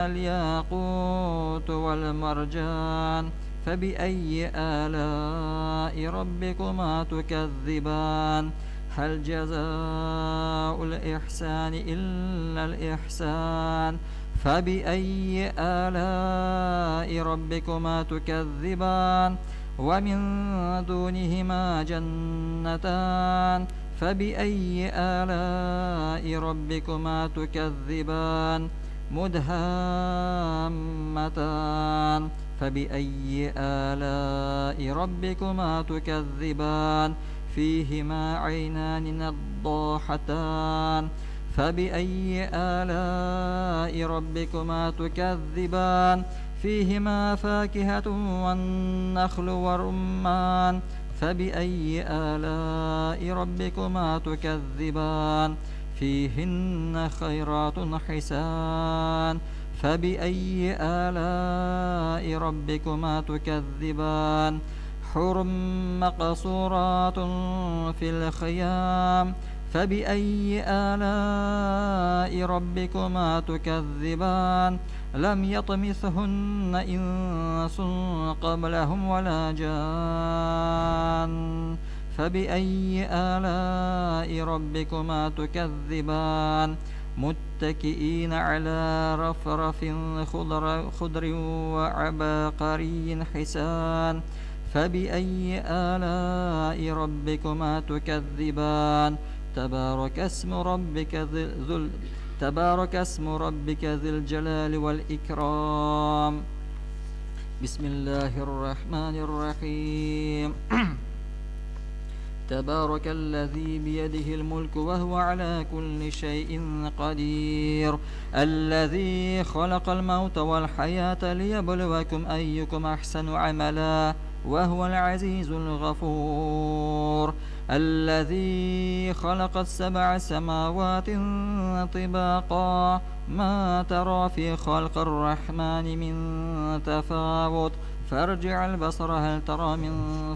الياقوت والمرجان فبأي آلاء ربكما تكذبان؟ هل جزاء الإحسان إلا الإحسان؟ فبأي آلاء ربكما تكذبان؟ ومن دونهما جنتان فبأي آلاء ربكما تكذبان؟ مدهامتان فبأي آلاء ربكما تكذبان؟ فيهما عينان نضاحتان فبأي آلاء ربكما تكذبان؟ فيهما فاكهة والنخل والرمان فبأي آلاء ربكما تكذبان؟ فيهن خيرات حسان فبأي آلاء ربكما تكذبان؟ حور مقصورات في الخيام فبأي آلاء ربكما تكذبان؟ لم يطمثهن إنس قبلهم ولا جان فبأي آلاء ربكما تكذبان؟ متكئين على رفرف خضر وعباقري حسان فبأي آلاء ربكما تكذبان؟ تبارك اسم ربك ذو تبارك اسم ربك ذي الجلال والإكرام. بسم الله الرحمن الرحيم. تبارك الذي بيده الملك وهو على كل شيء قدير، الذي خلق الموت والحياة ليبلوكم أيكم أحسن عملا وهو العزيز الغفور. الذي خلق السبع سماوات طباقا ما ترى في خلق الرحمن من تفاوت، فارجع البصر هل ترى من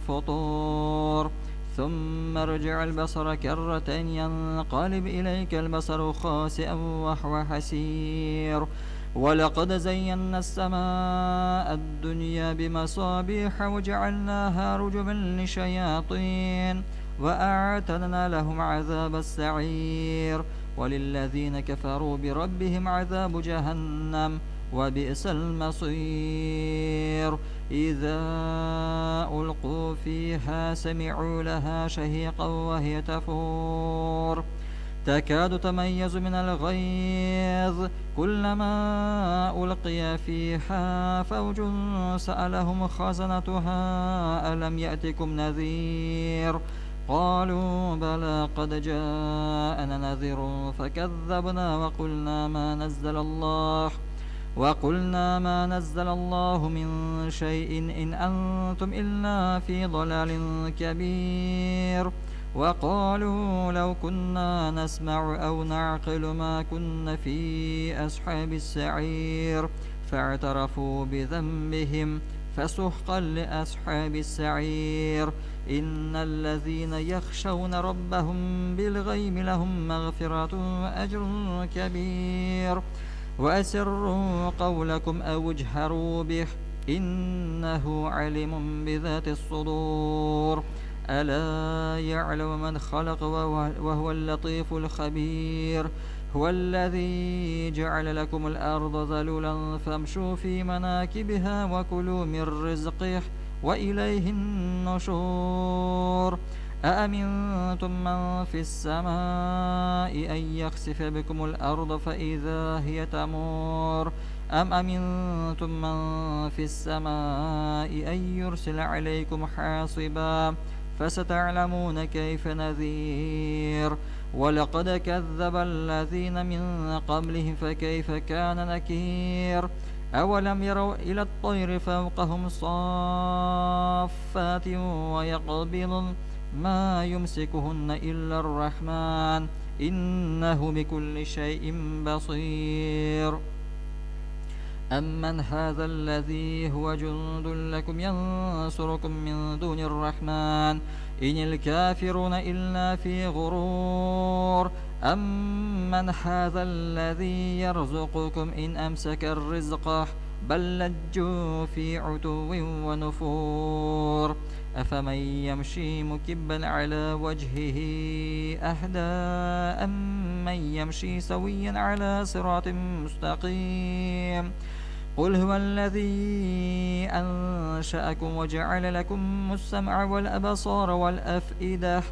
فطور، ثم ارجع البصر كرتين ينقلب إليك البصر خاسئا وهو حسير. ولقد زينا السماء الدنيا بمصابيح وجعلناها رجما للشياطين وأعتدنا لهم عذاب السعير. وللذين كفروا بربهم عذاب جهنم وبئس المصير. إذا ألقوا فيها سمعوا لها شهيقا وهي تفور، تكاد تميز من الغيظ، كلما ألقي فيها فوج سألهم خزنتها ألم يأتكم نذير؟ قالوا بلى قد جاءنا نذير فكذبنا وقلنا ما نزل الله من شيء إن أنتم إلا في ضلال كبير. وقالوا لو كنا نسمع أو نعقل ما كنا في أصحاب السعير، فاعترفوا بذنبهم فسحقا لأصحاب السعير. إن الذين يخشون ربهم بالغيب لهم مغفرة وأجر كبير. وأسروا قولكم أو اجهروا به إنه عليم بذات الصدور. ألا يعلم من خلق وهو اللطيف الخبير. هو الذي جعل لكم الأرض ذلولا فامشوا في مناكبها وكلوا من رزقه وإليه النشور. أأمنتم من في السماء أن يخسف بكم الأرض فإذا هي تمور؟ أم أمنتم من في السماء أن يرسل عليكم حاصبا فستعلمون كيف نذير. ولقد كذب الذين من قبلهم فكيف كان نكير. أولم يروا إلى الطير فوقهم صافات ويقبضن ما يمسكهن إلا الرحمن إنه بكل شيء بصير. أمن هذا الذي هو جند لكم ينصركم من دون الرحمن إن الكافرون إلا في غرور. أمن هذا الذي يرزقكم إن أمسك الرزق بل لجوا في عتو ونفور أفمن يمشي مكبا على وجهه أهدى أمن يمشي سويا على صراط مستقيم قل هو الذي أنشأكم وجعل لكم السمع والأبصار والأفئدة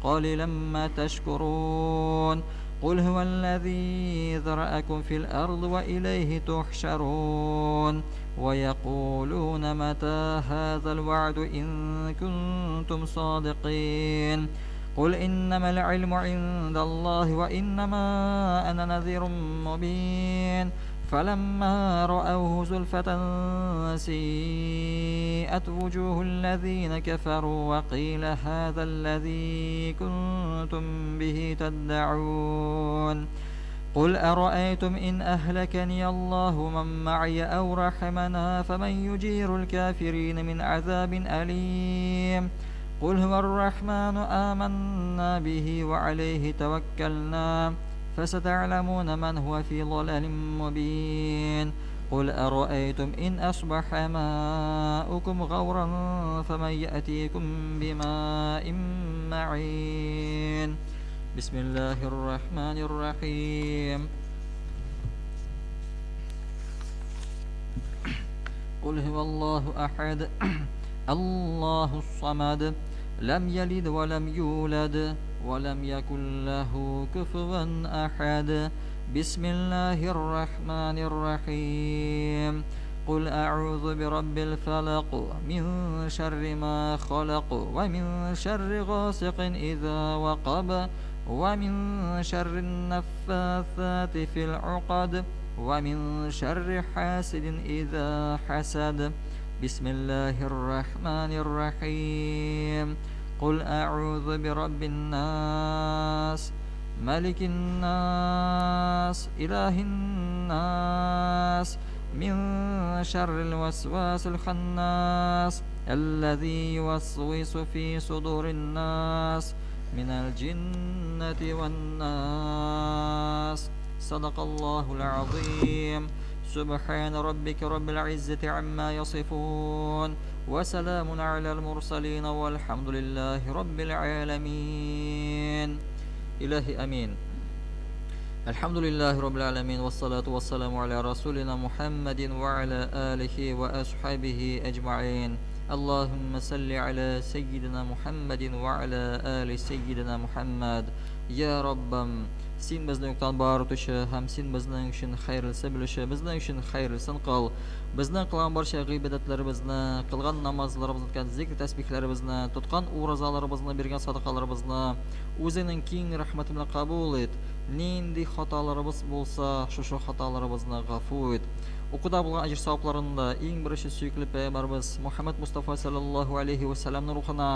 قليلا ما تشكرون قل هو الذي ذرأكم في الأرض وإليه تحشرون ويقولون متى هذا الوعد إن كنتم صادقين قل إنما العلم عند الله وإنما أنا نذير مبين فلما رأوه زلفة سيئت وجوه الذين كفروا وقيل هذا الذي كنتم به تدعون قل أرأيتم إن أهلكني الله من معي أو رحمنا فمن يجير الكافرين من عذاب أليم قل هو الرحمن آمنا به وعليه توكلنا فستعلمون من هو في ضلال مبين قل أرأيتم إن أصبح ماؤكم غورا فمن يأتيكم بماء معين بسم الله الرحمن الرحيم قل هو الله أحد الله الصمد لم يلد ولم يولد ولم يكن له كفوا أحد بسم الله الرحمن الرحيم قل أعوذ برب الفلق من شر ما خلق ومن شر غاسق إذا وقب ومن شر النفاثات في العقد ومن شر حاسد إذا حسد بسم الله الرحمن الرحيم قل أعوذ برب الناس ملك الناس إله الناس من شر الوسواس الخناس الذي يوسوس في صدور الناس من الجنة والناس صدق الله العظيم سبحان ربك رب العزة عما يصفون وسلام على المرسلين والحمد لله رب العالمين إلهي أمين الحمد لله رب العالمين والصلاة والسلام على رسولنا محمد وعلى آله وأصحابه أجمعين اللهم صل على سيدنا محمد وعلى آل سيدنا محمد يا ربم Син безне юктан бар итүче һәм син безнең өчен хәерлесе белүче, безнең өчен хәерлесен кыл. Безнең кылган барча гыйбадәтләребезне, кылган намазларыбызны, үткән зикр тәсбихләребезне, тоткан уразаларыбызны, биргән садакаларыбызны үзеңнең киң рәхмәтең белән кабул ит. Нинди хаталарыбыз булса, шушы хаталарыбызны гафу ит. Укуда булган әҗер-савапларын да иң беренче сөекле пәйгамбәребез Мухаммәд Мустафа салләллаһу алейһи вә сәлләмнең рухына,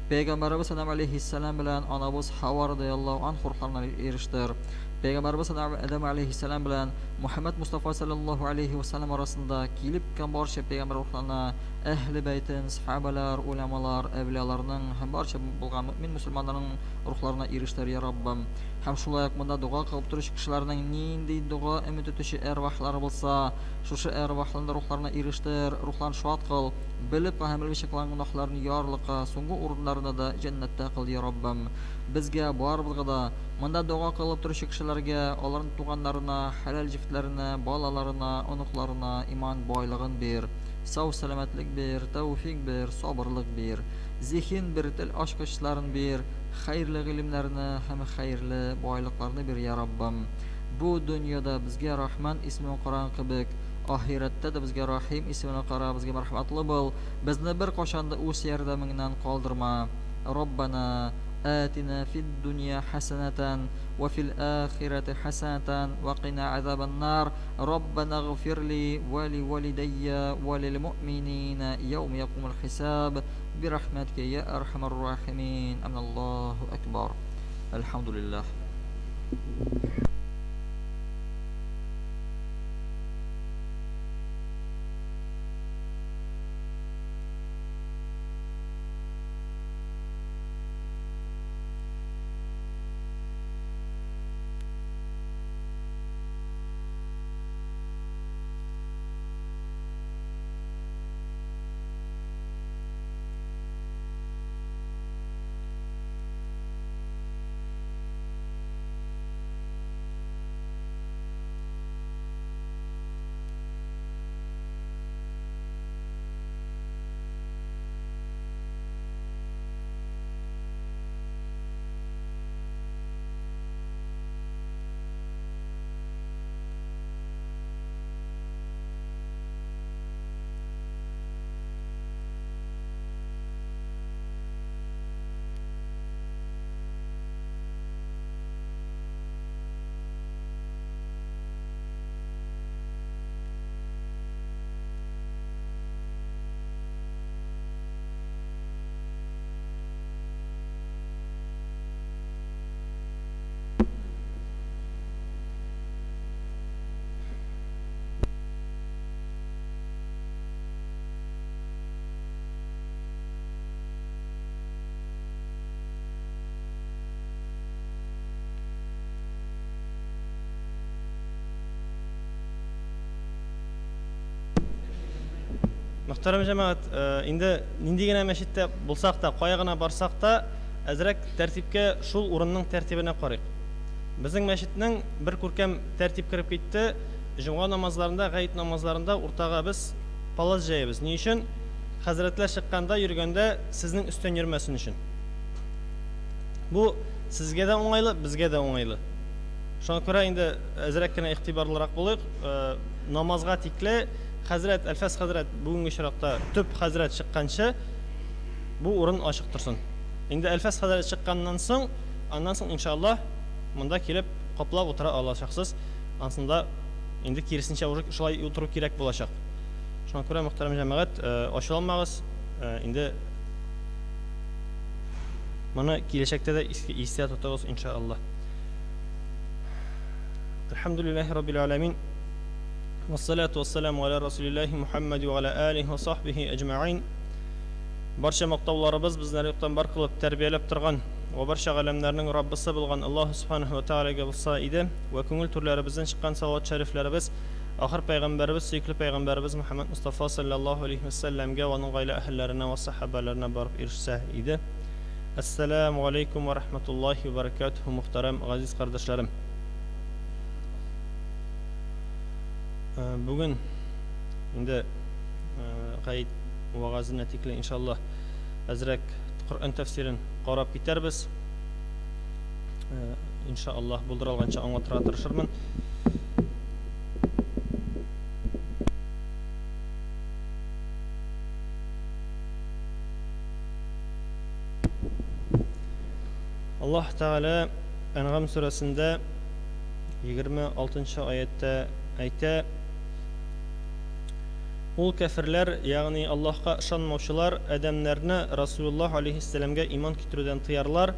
Пәйгамбәребез Адәм алейһиссәлам белән анабыз Һава радыяллаһу анһ рухларына ирештер. Пәйгамбәребез Адәм алейһиссәлам белән Мухәммәд Мустафа салләллаһу алейһи вә сәлләм арасында килеп киткән барча пәйгамбәр рухларына, әһле бәйтен, сахабәләр, улямалар, әвлияларның һәм барча булган мөэмин мөселманнарның рухларына ирештер, я Раббым. Һәм шулай ук монда дога кылып торучы кешеләрнең нинди дога өмет итүче әрвахлары булса, шушы әрвахларның да рухларына ирештер, рухларын шат кыл. Белеп һәм белмичә кылган гөнаһларны ярлыка, соңгы урыннарны да җәннәттә кыл, йа Раббым. Безгә, барыбызга да, монда дога кылып торучы кешеләргә, аларның туганнарына, хәләл җефетләренә, балаларына, оныкларына иман байлыгын бир, сау-сәламәтлек бир, тәүфик бир, сабырлык бир, зиһен бир, тел ачкычларын бир, хәерле гыйлемнәрне һәм хәерле байлыкларны бир, йа Раббым. Бу дөньяда безгә Рахман исемен караган кебек, Ахирәттә дә безгә Рахим исеменә кара, безгә мәрхәмәтле бул, безне беркайчан да үз ярдәмеңнән калдырма. Раббана атина фид-дунья хәсәнәтән вә фил ахирәти хәсәнәтән вә кина азабан-нар. Раббана гфир ли вә ли валидәйя вә лил муъминина яума якумул хисаб бирахмәтикә йа әрхәмәр рахимин. Амин. Аллаһу әкбар. Әлхәмдүлилләһ. Мөхтәрәм җәмәгать, инде нинди генә мәчеттә булсак та, кая гына барсак та, әзрәк тәртипкә, шул урынның тәртибенә карыйк. Безнең мәчетнең бер күркәм тәртип кереп китте, җомга намазларында, гает намазларында уртага без палас җәябез. Ни өчен? Хәзрәтләр чыкканда, йөргәндә сезнең өстән йөрмәсен өчен. Бу сезгә дә уңайлы, безгә дә уңайлы. Шуңа күрә инде әзрәк кенә игътибарлырак булыйк. Намазга тикле хәзрәт, Әлфәс хәзрәт бүгенге очракта төп хәзрәт чыкканчы бу урын ачык торсын. Инде Әлфәс хәзрәт чыкканнан соң, аннан соң иншаллаһ монда килеп каплап утыра алачаксыз. Ансында инде киресенчә уже шулай утыру кирәк булачак. Шуңа күрә, мөхтәрәм җәмәгать, ачуланмагыз, инде моны киләчәктә дә истә тотыгыз, иншаллаһ. Әлхәмдүлилләһи раббил аләмин. Вассалату вассаламу аля расулилләһи Мухаммади ва аля алихи ва сахбихи әҗмәгыйн. Барча мактауларыбыз безне юктан бар кылып тәрбияләп торган вә барча галәмнәрнең Раббысы булган Аллаһу субханаһу ва тәгаләгә булса иде, вә күңел түрләребездән чыккан салават шәрифләребез ахыр пәйгамбәребез, сөекле пәйгамбәребез Мухаммад Мустафа саллаллаһу алейһи вә сәлләмгә вә аның гаилә әһелләренә вә сахабәләренә барып ирешсә иде. Әссәләмү алейкум вә рахматуллаһи вә бәрәкәтүһү, мөхтәрәм газиз кардәшләрем. Бүген инде гаит вәгазенә тикле иншаллаһ әзрәк Коръән тәфсирен карап китәрбез. Иншаллаһ булдыра алганча аңлатырга тырышырмын. Аллаһ Тәгалә Әнгам сүрәсендә 26 нчы аятьтә әйтә, Ул кәферләр, ягъни Аллаһка ышанмаучылар, адәмнәрне Расулуллаһ алейһиссәламгә иман китерүдән тыярлар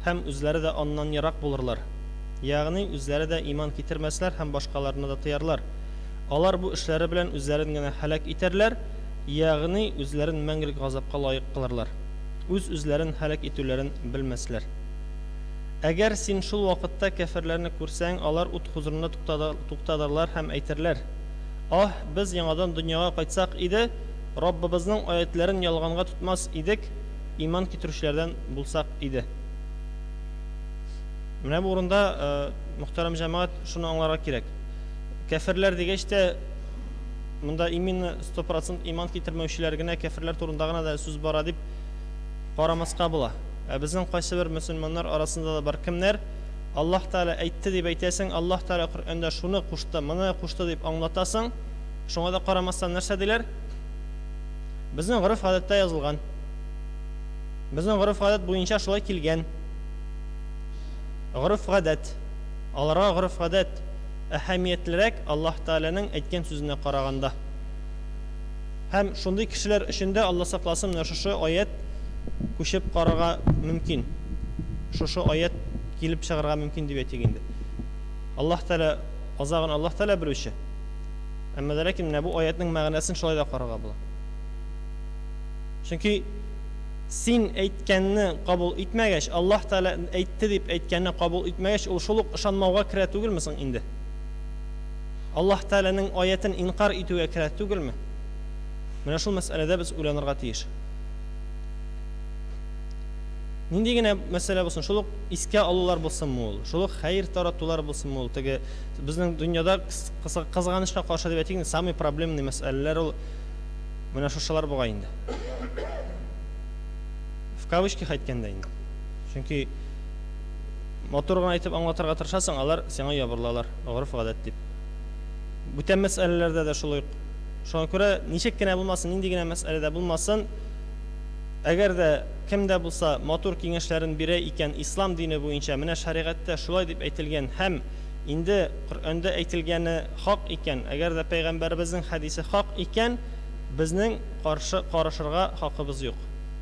һәм үзләре дә аннан ерак булырлар. Ягъни үзләре дә иман китермәсләр һәм башкаларны да тыярлар. Алар бу эшләре белән үзләрен генә һәлак итәрләр, ягъни үзләрен мәңгелек газапка лаек кылырлар. Үз-үзләрен һәлак итүләрен белмәсләр. Әгәр син шул вакытта кяферләрне күрсәң, алар ут хозурында туктадырлар һәм әйтерләр, Аһ, без яңадан дөньяга кайтсак иде, Раббыбызның аятьләрен ялганга тотмас идек, иман китерүчеләрдән булсак иде. Менә бу урында, мөхтәрәм җәмәгать, шуны аңларга кирәк. Кяферләр дигәч тә, монда именно 100% иман китермәүчеләр генә, кяферләр турында гына да сүз бара дип карамаска була. Ә безнең кайсыбер мөселманнар арасында да бар кемнәр, Аллаһ Тәгалә әйтте дип әйтәсең, Аллаһ Тәгалә Коръәндә шуны кушты, моны кушты дип аңлатасың, шуңа да карамастан нәрсә диләр? Безнең гореф-гадәттә язылган. Безнең гореф-гадәт буенча шулай килгән. Гореф-гадәт. Аларга гореф-гадәт әһәмиятлерәк Аллаһ Тәгаләнең әйткән сүзенә караганда. Һәм шундый кешеләр өчен дә, Алла сакласын, менә шушы аять күчеп карарга мөмкин. Шушы аять килеп чыгарга мөмкин дип әйтик инде. Аллаһ Тәгалә азагын Аллаһ Тәгалә белүче. Әмма дә ләкин менә бу аятның мәгънәсен шулай да карарга була. Чөнки син әйткәнне кабул итмәгәч, Аллаһ Тәгалә әйтте дип әйткәнне кабул итмәгәч, ул шул ук ышанмауга керә түгелме соң инде? Аллаһ Тәгаләнең аятен инкар итүгә керә түгелме? Менә шул мәсьәләдә без уйланырга тиеш. Нинди генә мәсьәлә булсын, шул ук искә алулар булсынмы ул, шул ук хәер таратулар булсынмы ул, теге безнең дөньяда кызганычка каршы дип әйтик, самый проблемный мәсьәләләр ул менә шушылар бугай инде. В кавычках әйткәндә инде. Чөнки матур гына итеп аңлатырга тырышасың, алар сиңа ябырылалар, гореф-гадәт дип. Бүтән мәсьәләләрдә дә шулай ук. Шуңа күрә ничек кенә булмасын, нинди генә мәсьәләдә булмасын, әгәр дә кем дә булса матур киңәшләрен бирә икән ислам дине буенча, менә шәригатьтә шулай дип әйтелгән һәм инде Коръәндә әйтелгәне хак икән, әгәр дә пәйгамбәребезнең хәдисе хак икән, безнең каршы карышырга хакыбыз юк.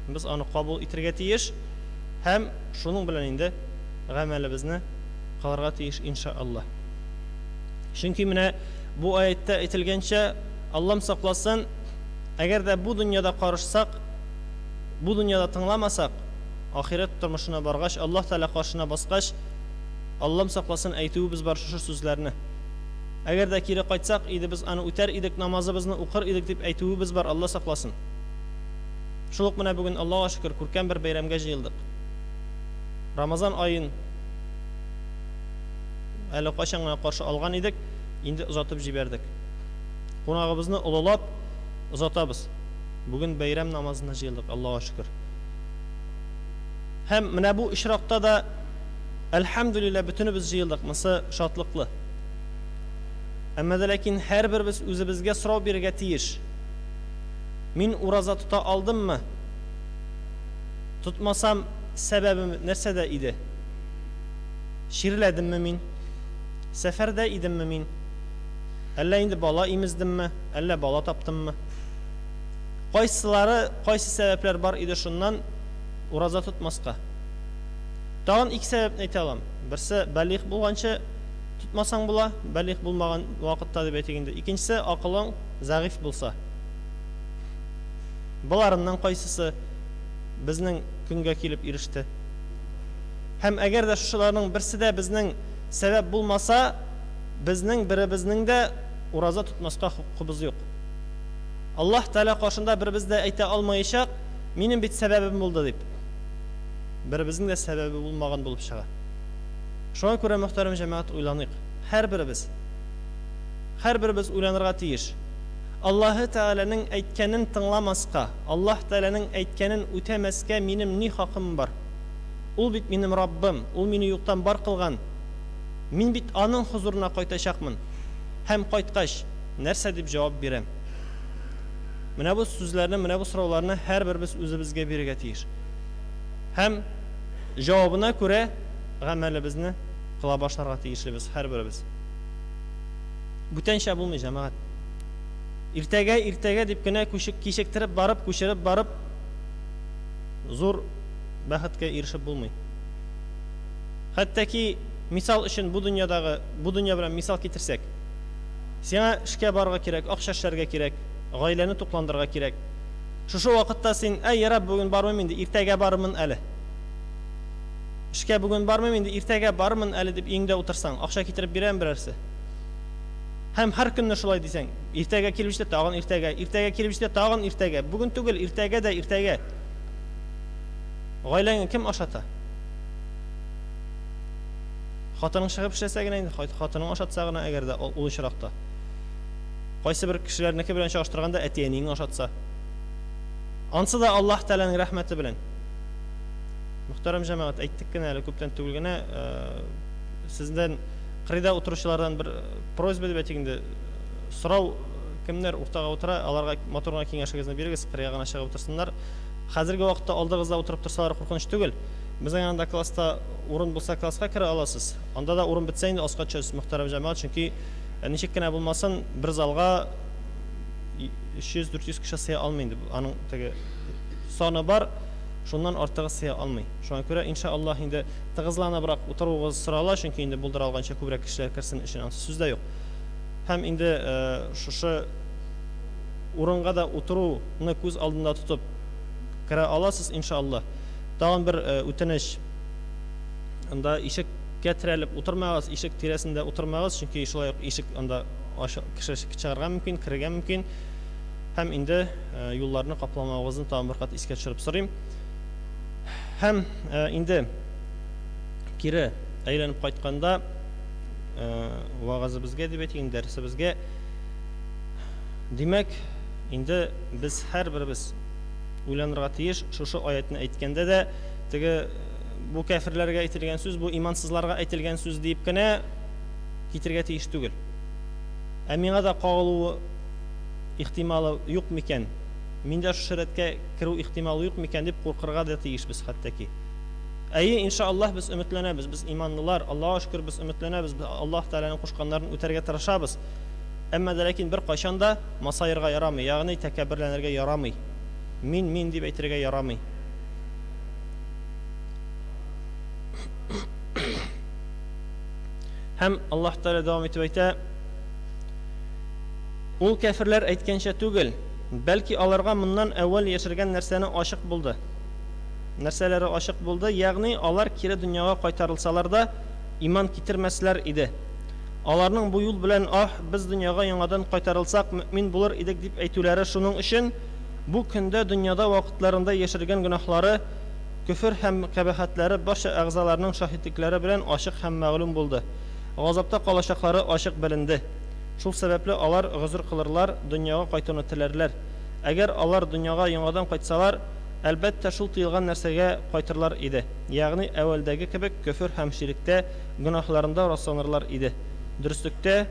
Без аны кабул итергә тиеш һәм шуның белән инде гамәлебезне кылырга тиеш, иншаАллаһ. Чөнки менә бу аятьтә әйтелгәнчә, Аллам сакласын, әгәр дә бу дөньяда карышсак, бу дөньяда тыңламасак, ахирәт тормышына баргач, Аллаһ Тәгалә каршына баскач, Аллам сакласын, әйтүебез бар шушы сүзләрне. Әгәр дә кире кайтсак иде, без аны үтәр идек, намазыбызны укыр идек дип әйтүебез бар, Алла сакласын. Шул ук менә бүген, Аллага шөкер, күркәм бер бәйрәмгә җыелдык. Рамазан аен әле кайчан гына каршы алган идек, инде озатып җибәрдек. Кунагыбызны олылап озатабыз. Бүген бәйрәм намазына җыелдык, Аллага шөкер. Һәм менә бу очракта да, әлхәмдүлилләһ, бөтенебез җыелдык, монысы шатлыклы. Әмма дә ләкин һәрберебез үзебезгә сорау бирергә тиеш. Мин ураза тота алдыммы? Тотмасам, сәбәбем нәрсәдә иде? Чирләдемме мин? Сәфәрдә идемме мин? Әллә инде бала имездемме? Әллә бала таптыммы? Кайсылары, кайсы сәбәпләр бар иде шуннан ураза тотмаска? Тагын ике сәбәпне әйтә алам. Берсе, балигъ булганчы тотмасаң була, балигъ булмаган вакытта дип әйтик инде. Икенчесе, акылың зәгыйфь булса. Боларыннан кайсысы безнең көнгә килеп иреште? Һәм әгәр дә шушыларның берсе дә безнең сәбәп булмаса, безнең беребезнең дә ураза тотмаска хокукыбыз юк. Аллаһ Тәгалә каршында беребез дә әйтә алмаячак, минем бит сәбәбем булды дип. Беребезнең дә сәбәбе булмаган булып чыга. Шуңа күрә, мөхтәрәм җәмәгать, уйланыйк. Һәрберебез. Һәрберебез уйланырга тиеш. Аллаһы Тәгаләнең әйткәнен тыңламаска, Аллаһ Тәгаләнең әйткәнен үтәмәскә минем ни хакым бар? Ул бит минем Раббым, Ул мине юктан бар кылган. Мин бит Аның хозурына кайтачакмын. Һәм кайткач, нәрсә дип җавап бирәм? Менә бу сүзләрне, менә бу сорауларны һәрберебез үзебезгә бирергә тиеш. Һәм җавабына күрә гамәлебезне кыла башларга тиешлебез һәрберебез. Бүтәнчә булмый, җәмәгать. Иртәгә, иртәгә дип кенә кичектереп барып, күчереп барып, зур бәхеткә ирешеп булмый. Хәтта ки, мисал өчен бу дөньядагы, бу дөнья белән мисал китерсәк, сиңа эшкә барырга кирәк, акча эшләргә кирәк, гаиләне тукландырырга кирәк. Шушы вакытта син, әй, ярар, бүген бармыйм инде, иртәгә барырмын әле. Эшкә бүген бармыйм инде, иртәгә барырмын әле дип өеңдә утырсаң, акча китереп бирәме берәрсе? Һәм һәр көнне шулай дисәң, иртәгә килеп җитә, тагын иртәгә, иртәгә килеп җитә, тагын иртәгә, бүген түгел, иртәгә дә иртәгә. Гаиләңне кем ашата? Хатының чыгып эшләсә генә инде, хатының ашатса гына, әгәр дә ул очракта. Кайсы бер кешеләрнеке белән чагыштырганда әти-әниең ашатса. Ансы да Аллаһ Тәгаләнең рәхмәте белән. Мөхтәрәм җәмәгать, әйттек кенә әле күптән түгел генә, сездән кырыйда утыручылардан бер просьба дип әйтик инде, сорау, кемнәр уртага утыра, аларга матур гына киңәшегезне бирегез, кырыйга гына чыгып утырсыннар. Хәзерге вакытта алдыгызда утырып торсалар куркыныч түгел. Безнең анда класста урын булса класска керә аласыз. Анда да урын бетсә инде аска төшәсез, мөхтәрәм җәмәгать, чөнки ничек кенә булмасын, бер залга 300-400 кеше сыя алмый инде. Аның теге саны бар, шуннан артыгы сыя алмый. Шуңа күрә, иншаллаһ, инде тыгызланыбрак утыруыгыз сорала, чөнки инде булдыра алганча күбрәк кешеләр керсен өчен ансы сүз дә юк. Һәм инде шушы урынга да утыруны күз алдында тотып керә аласыз, иншаллаһ. Тагын бер үтенеч. Анда ишеккә терәлеп утырмагыз, ишек тирәсендә утырмагыз, чөнки шулай ук ишек анда кеше чыгарга мөмкин, керергә мөмкин. Һәм инде юлларны капламавыгызны тагын бер кат искә төшереп сорыйм. Һәм инде кире әйләнеп кайтканда вагазыбызга дип әйтик, дәресебезгә, димәк, инде без һәрберебез уйланырга тиеш, шушы аятны әйткәндә дә, теге бу кәферләргә әйтелгән сүз, бу имансызларга әйтелгән сүз диеп кенә китергә тиеш түгел. Ә миңа да кагылуы ихтималы юк микән? Мин дә шушы рәткә керү ихтималы юк микән дип куркырга да тиешбез хәтта ки. Әйе, иншаллаһ, без өметләнәбез, без иманлылар, Аллаһуга шөкер, без өметләнәбез, без Аллаһ Тәгаләнең кушканнарын үтәргә тырышабыз. Әмма дә ләкин беркайчан да масаерга ярамый, ягъни тәкәбберләнергә ярамый. Мин, мин дип әйтергә ярамый. Һәм Аллаһ Тәгалә дәвам итеп әйтә, Ул кәферләр әйткәнчә түгел, бәлки аларга моннан әүвәл яшергән нәрсәне ачык булды. Нәрсәләре ачык булды? Ягъни алар кире дөньяга кайтарылсалар да, иман китермәсләр иде. Аларның бу юл белән, Аһ, без дөньяга яңадан кайтарылсак, мөэмин булыр идек, дип әйтүләре шуның өчен, бу көндә дөньяда вакытларында яшергән гөнаһлары, көфер һәм кабахәтләре барча әгъзаларның шаһитлекләре белән ачык һәм мәгълүм булды. Газапта калачаклары ачык беленде. Шул сәбәпле алар гозер кылырлар, дөньяга кайтуны теләрләр. Әгәр алар дөньяга яңадан кайтсалар, әлбәттә, шул тыелган нәрсәгә кайтырлар иде, ягъни әүвәлдәге кебек көфер һәм ширектә, гөнаһларында расланырлар иде. Дөреслектә,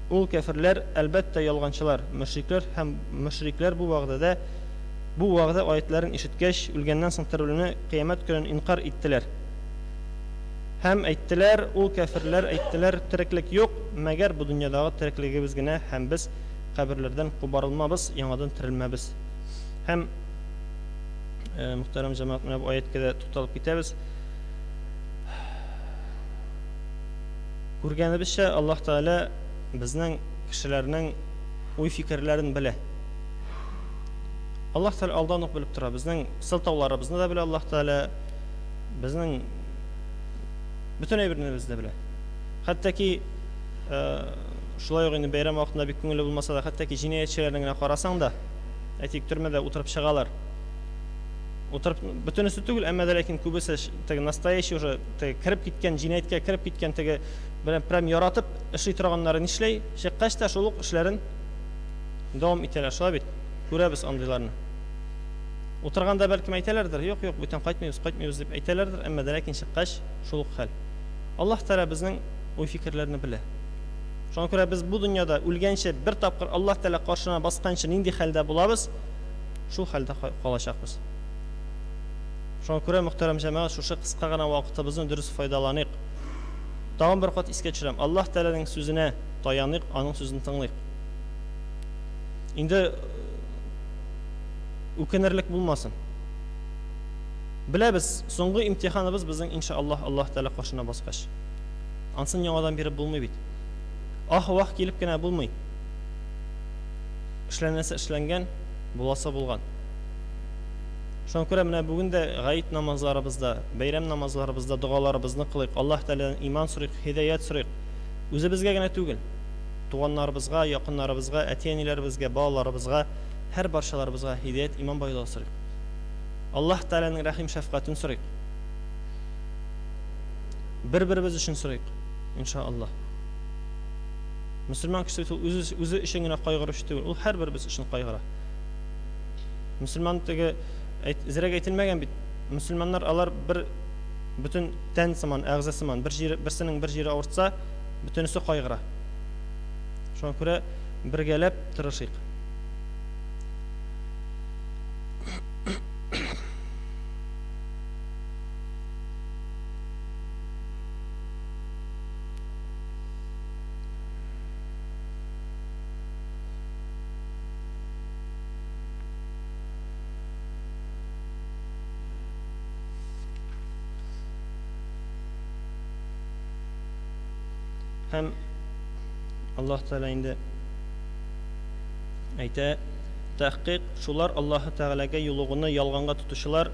ул кяферләр, әлбәттә, ялганчылар, мөшрикләр һәм мөшрикләр бу вәгъдәдә, бу вәгъдә аятьләрен ишеткәч, үлгәннән соң терелүне, кыямәт көнен инкарь иттеләр. Һәм әйттеләр, ул кяферләр әйттеләр, тереклек юк, мәгәр бу дөньядагы тереклегебез генә һәм без каберләрдән кубарылмабыз, яңадан терелмәбез. Һәм, мөхтәрәм җәмәгать, менә бу аятькә дә тукталып китәбез. Күргәнебезчә, Аллаһ Тәгалә безнең кешеләрнең уй-фикерләрен белә. Аллаһ Тәгалә алдан ук белеп тора. Безнең сылтауларыбызны да белә Аллаһ Тәгалә. Безнең бөтен әйбернебезне дә белә. Хәтта ки э, шулай ук инде бәйрәм вакытында бик күңелле булмаса да, хәтта ки җинаятьчеләрне генә карасаң да, әйтик, төрмәдә утырып чыгалар. Утырып, бөтенесе түгел, әмма дә ләкин күбесе теге настоящий уже теге кереп киткән, җинаятькә кереп киткән теге белән прям яратып эшли торганнары нишләй? Чыккач та шул ук эшләрен дәвам итәләр. Шулай бит? Күрәбез андыйларны. Утырганда бәлкем әйтәләрдер, юк, юк, бүтән кайтмыйбыз, кайтмыйбыз дип әйтәләрдер, әмма дә ләкин чыккач шул ук хәл. Аллаһ Тәгалә безнең уй-фикерләрне белә. Шуңа күрә без бу дөньяда үлгәнче бер тапкыр Аллаһ Тәгалә каршына басканчы нинди хәлдә булабыз, шул хәлдә калачакбыз. Шуңа күрә, мөхтәрәм җәмәгать, шушы кыска гына вакытыбызны дөрес файдаланыйк. Тагын бер кат искә төшерәм, Аллаһ Тәгаләнең сүзенә таяныйк, аның сүзен тыңлыйк. Инде үкенерлек булмасын. Беләбез, соңгы имтиханыбыз безнең иншаллаһ Аллаһ Тәгалә каршына баскач. Ансын яңадан биреп булмый бит. Ах-вах килеп кенә булмый. Эшләнәсе эшләнгән, буласы булган. Шуңа күрә менә бүген дә гаит намазларыбызда, бәйрәм намазларыбызда догаларыбызны кылыйк, Аллаһ Тәгаләдән иман сорыйк, һидаять сорыйк. Үзебезгә генә түгел, туганнарыбызга, якыннарыбызга, әти-әниләребезгә, балаларыбызга, һәр барчаларыбызга һидаять, иман байлыгы сорыйк. Аллаһ Тәгаләнең рәхим-шәфкатен сорыйк. Бер-беребез өчен сорыйк, иншаАллаһ. Мөселман кеше бит ул үзе, үзе өчен генә кайгыручы түгел, ул һәрберебез өчен кайгыра. Мөселман теге әйт, зрәк әйтелмәгән бит. Мөселманнар алар бер бөтен тән сыман, әгъза сыман, бер җире, берсенең бер җире авыртса, бөтенесе кайгыра. Шуңа күрә бергәләп тырышыйк. Һәм Аллаһ Тәгалә инде әйтә, тәхкыйк, шулар Аллаһы Тәгаләгә юлыгуны ялганга тотучылар,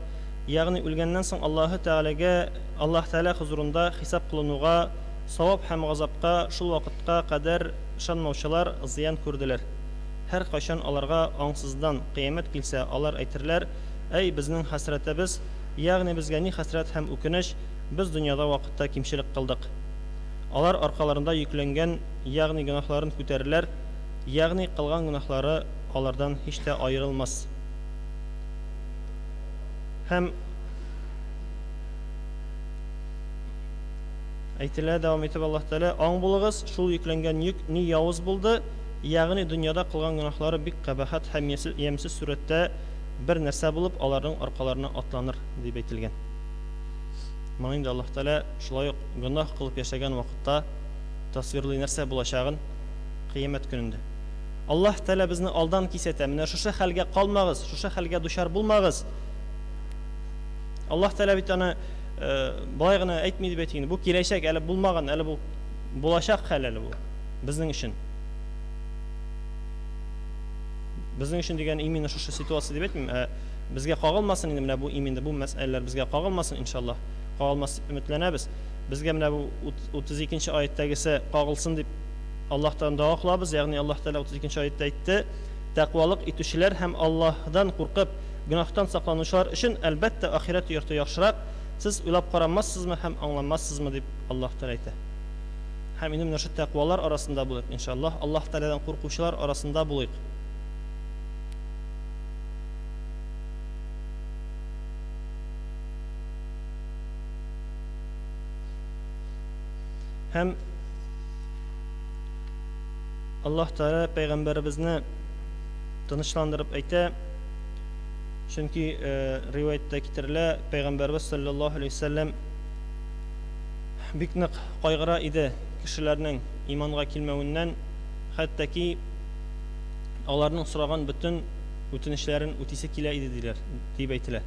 ягъни үлгәннән соң Аллаһы Тәгаләгә, Аллаһ Тәгалә хозурында хисап кылынуга, савап һәм газапка шул вакытка кадәр ышанмаучылар зыян күрделәр. Һәркайчан аларга аңсыздан кыямәт килсә, алар әйтерләр, Әй, безнең хәсрәтебез, ягъни безгә ни хәсрәт һәм үкенеч, без дөньяда вакытта кимчелек кылдык. Алар аркаларында йөкләнгән, ягъни гөнаһларын күтәрерләр, ягъни кылган гөнаһлары алардан һич тә аерылмас. Һәм. Әйтелә, дәвам итеп Аллаһ Тәгалә, Аң булыгыз, шул йөкләнгән йөк ни явыз булды, ягъни дөньяда кылган гөнаһлары бик кабахәт һәм ямьсез сурәттә бер нәрсә булып аларның аркаларына атланыр, дип әйтелгән. Моны инде Аллаһ Тәгалә шулай ук гөнаһ кылып яшәгән вакытта тасвирлый нәрсә булачагын кыямәт көнендә. Аллаһ Тәгалә безне алдан кисәтә, менә шушы хәлгә калмагыз, шушы хәлгә дучар булмагыз. Аллаһ Тәгалә бит аны Болай гына әйтми дип әйтик инде. Бу киләчәк, әле булмаган, әле бу булачак хәл әле бу безнең өчен. Безнең өчен дигән именно шушы ситуация дип әйтмим, ә безгә кагылмасын инде менә бу именно бу мәсьәләләр безгә кагылмасын иншаллаһ. Кагылмас дип өметләнәбез. Безгә менә бу 32 нче аятьтәгесе кагылсын дип Аллаһтан дога кылабыз, ягъни Аллаһ Тәгалә 32 нче аятьтә әйтте, Тәкъвалык итүчеләр һәм Аллаһдан куркып, гөнаһтан сакланучылар өчен, әлбәттә, ахирәт йорты яхшырак, сез уйлап карамассызмы һәм аңламассызмы, дип Аллаһ Тәгалә әйтә. Һәм инде менә шул тәкъвалар арасында булыйк, иншаллаһ, Аллаһ Тәгаләдән куркучылар арасында булыйк. Һәм Аллаһ Тәгалә пәйгамбәребезне тынычландырып әйтә, чөнки э, риваятьтә китерелә, пәйгамбәребез саллаллаһу алейһи вәсәлләм бик нык кайгыра иде кешеләрнең иманга килмәвеннән, хәтта ки аларның сораган бөтен үтенечләрен үтисе килә иде диләр, дип әйтелә.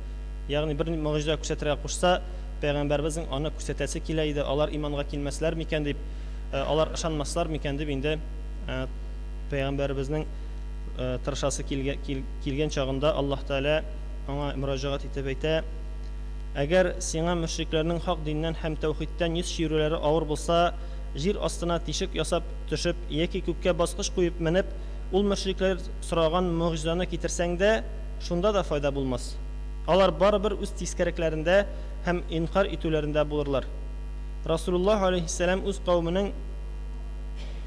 Ягъни бер могҗиза күрсәтергә кушса, пәйгамбәребезнең аны күрсәтәсе килә иде, алар иманга килмәсләр микән дип, алар ышанмаслар микән дип инде пәйгамбәребезнең тырышасы килгән чагында Аллаһ Тәгалә аңа мөрәҗәгать итеп әйтә, Әгәр сиңа мөшрикләрнең хак диннән һәм тәүхидтән йөз чөерүләре авыр булса, җир астына тишек ясап төшеп яки күккә баскыч куеп менеп, ул мөшрикләр сораган могҗизаны китерсәң дә, шунда да файда булмас. Алар барыбер үз тискәрекләрендә һәм инкарь итүләрендә булырлар. Расулуллаһ галәйһиссәлам үз кавеменең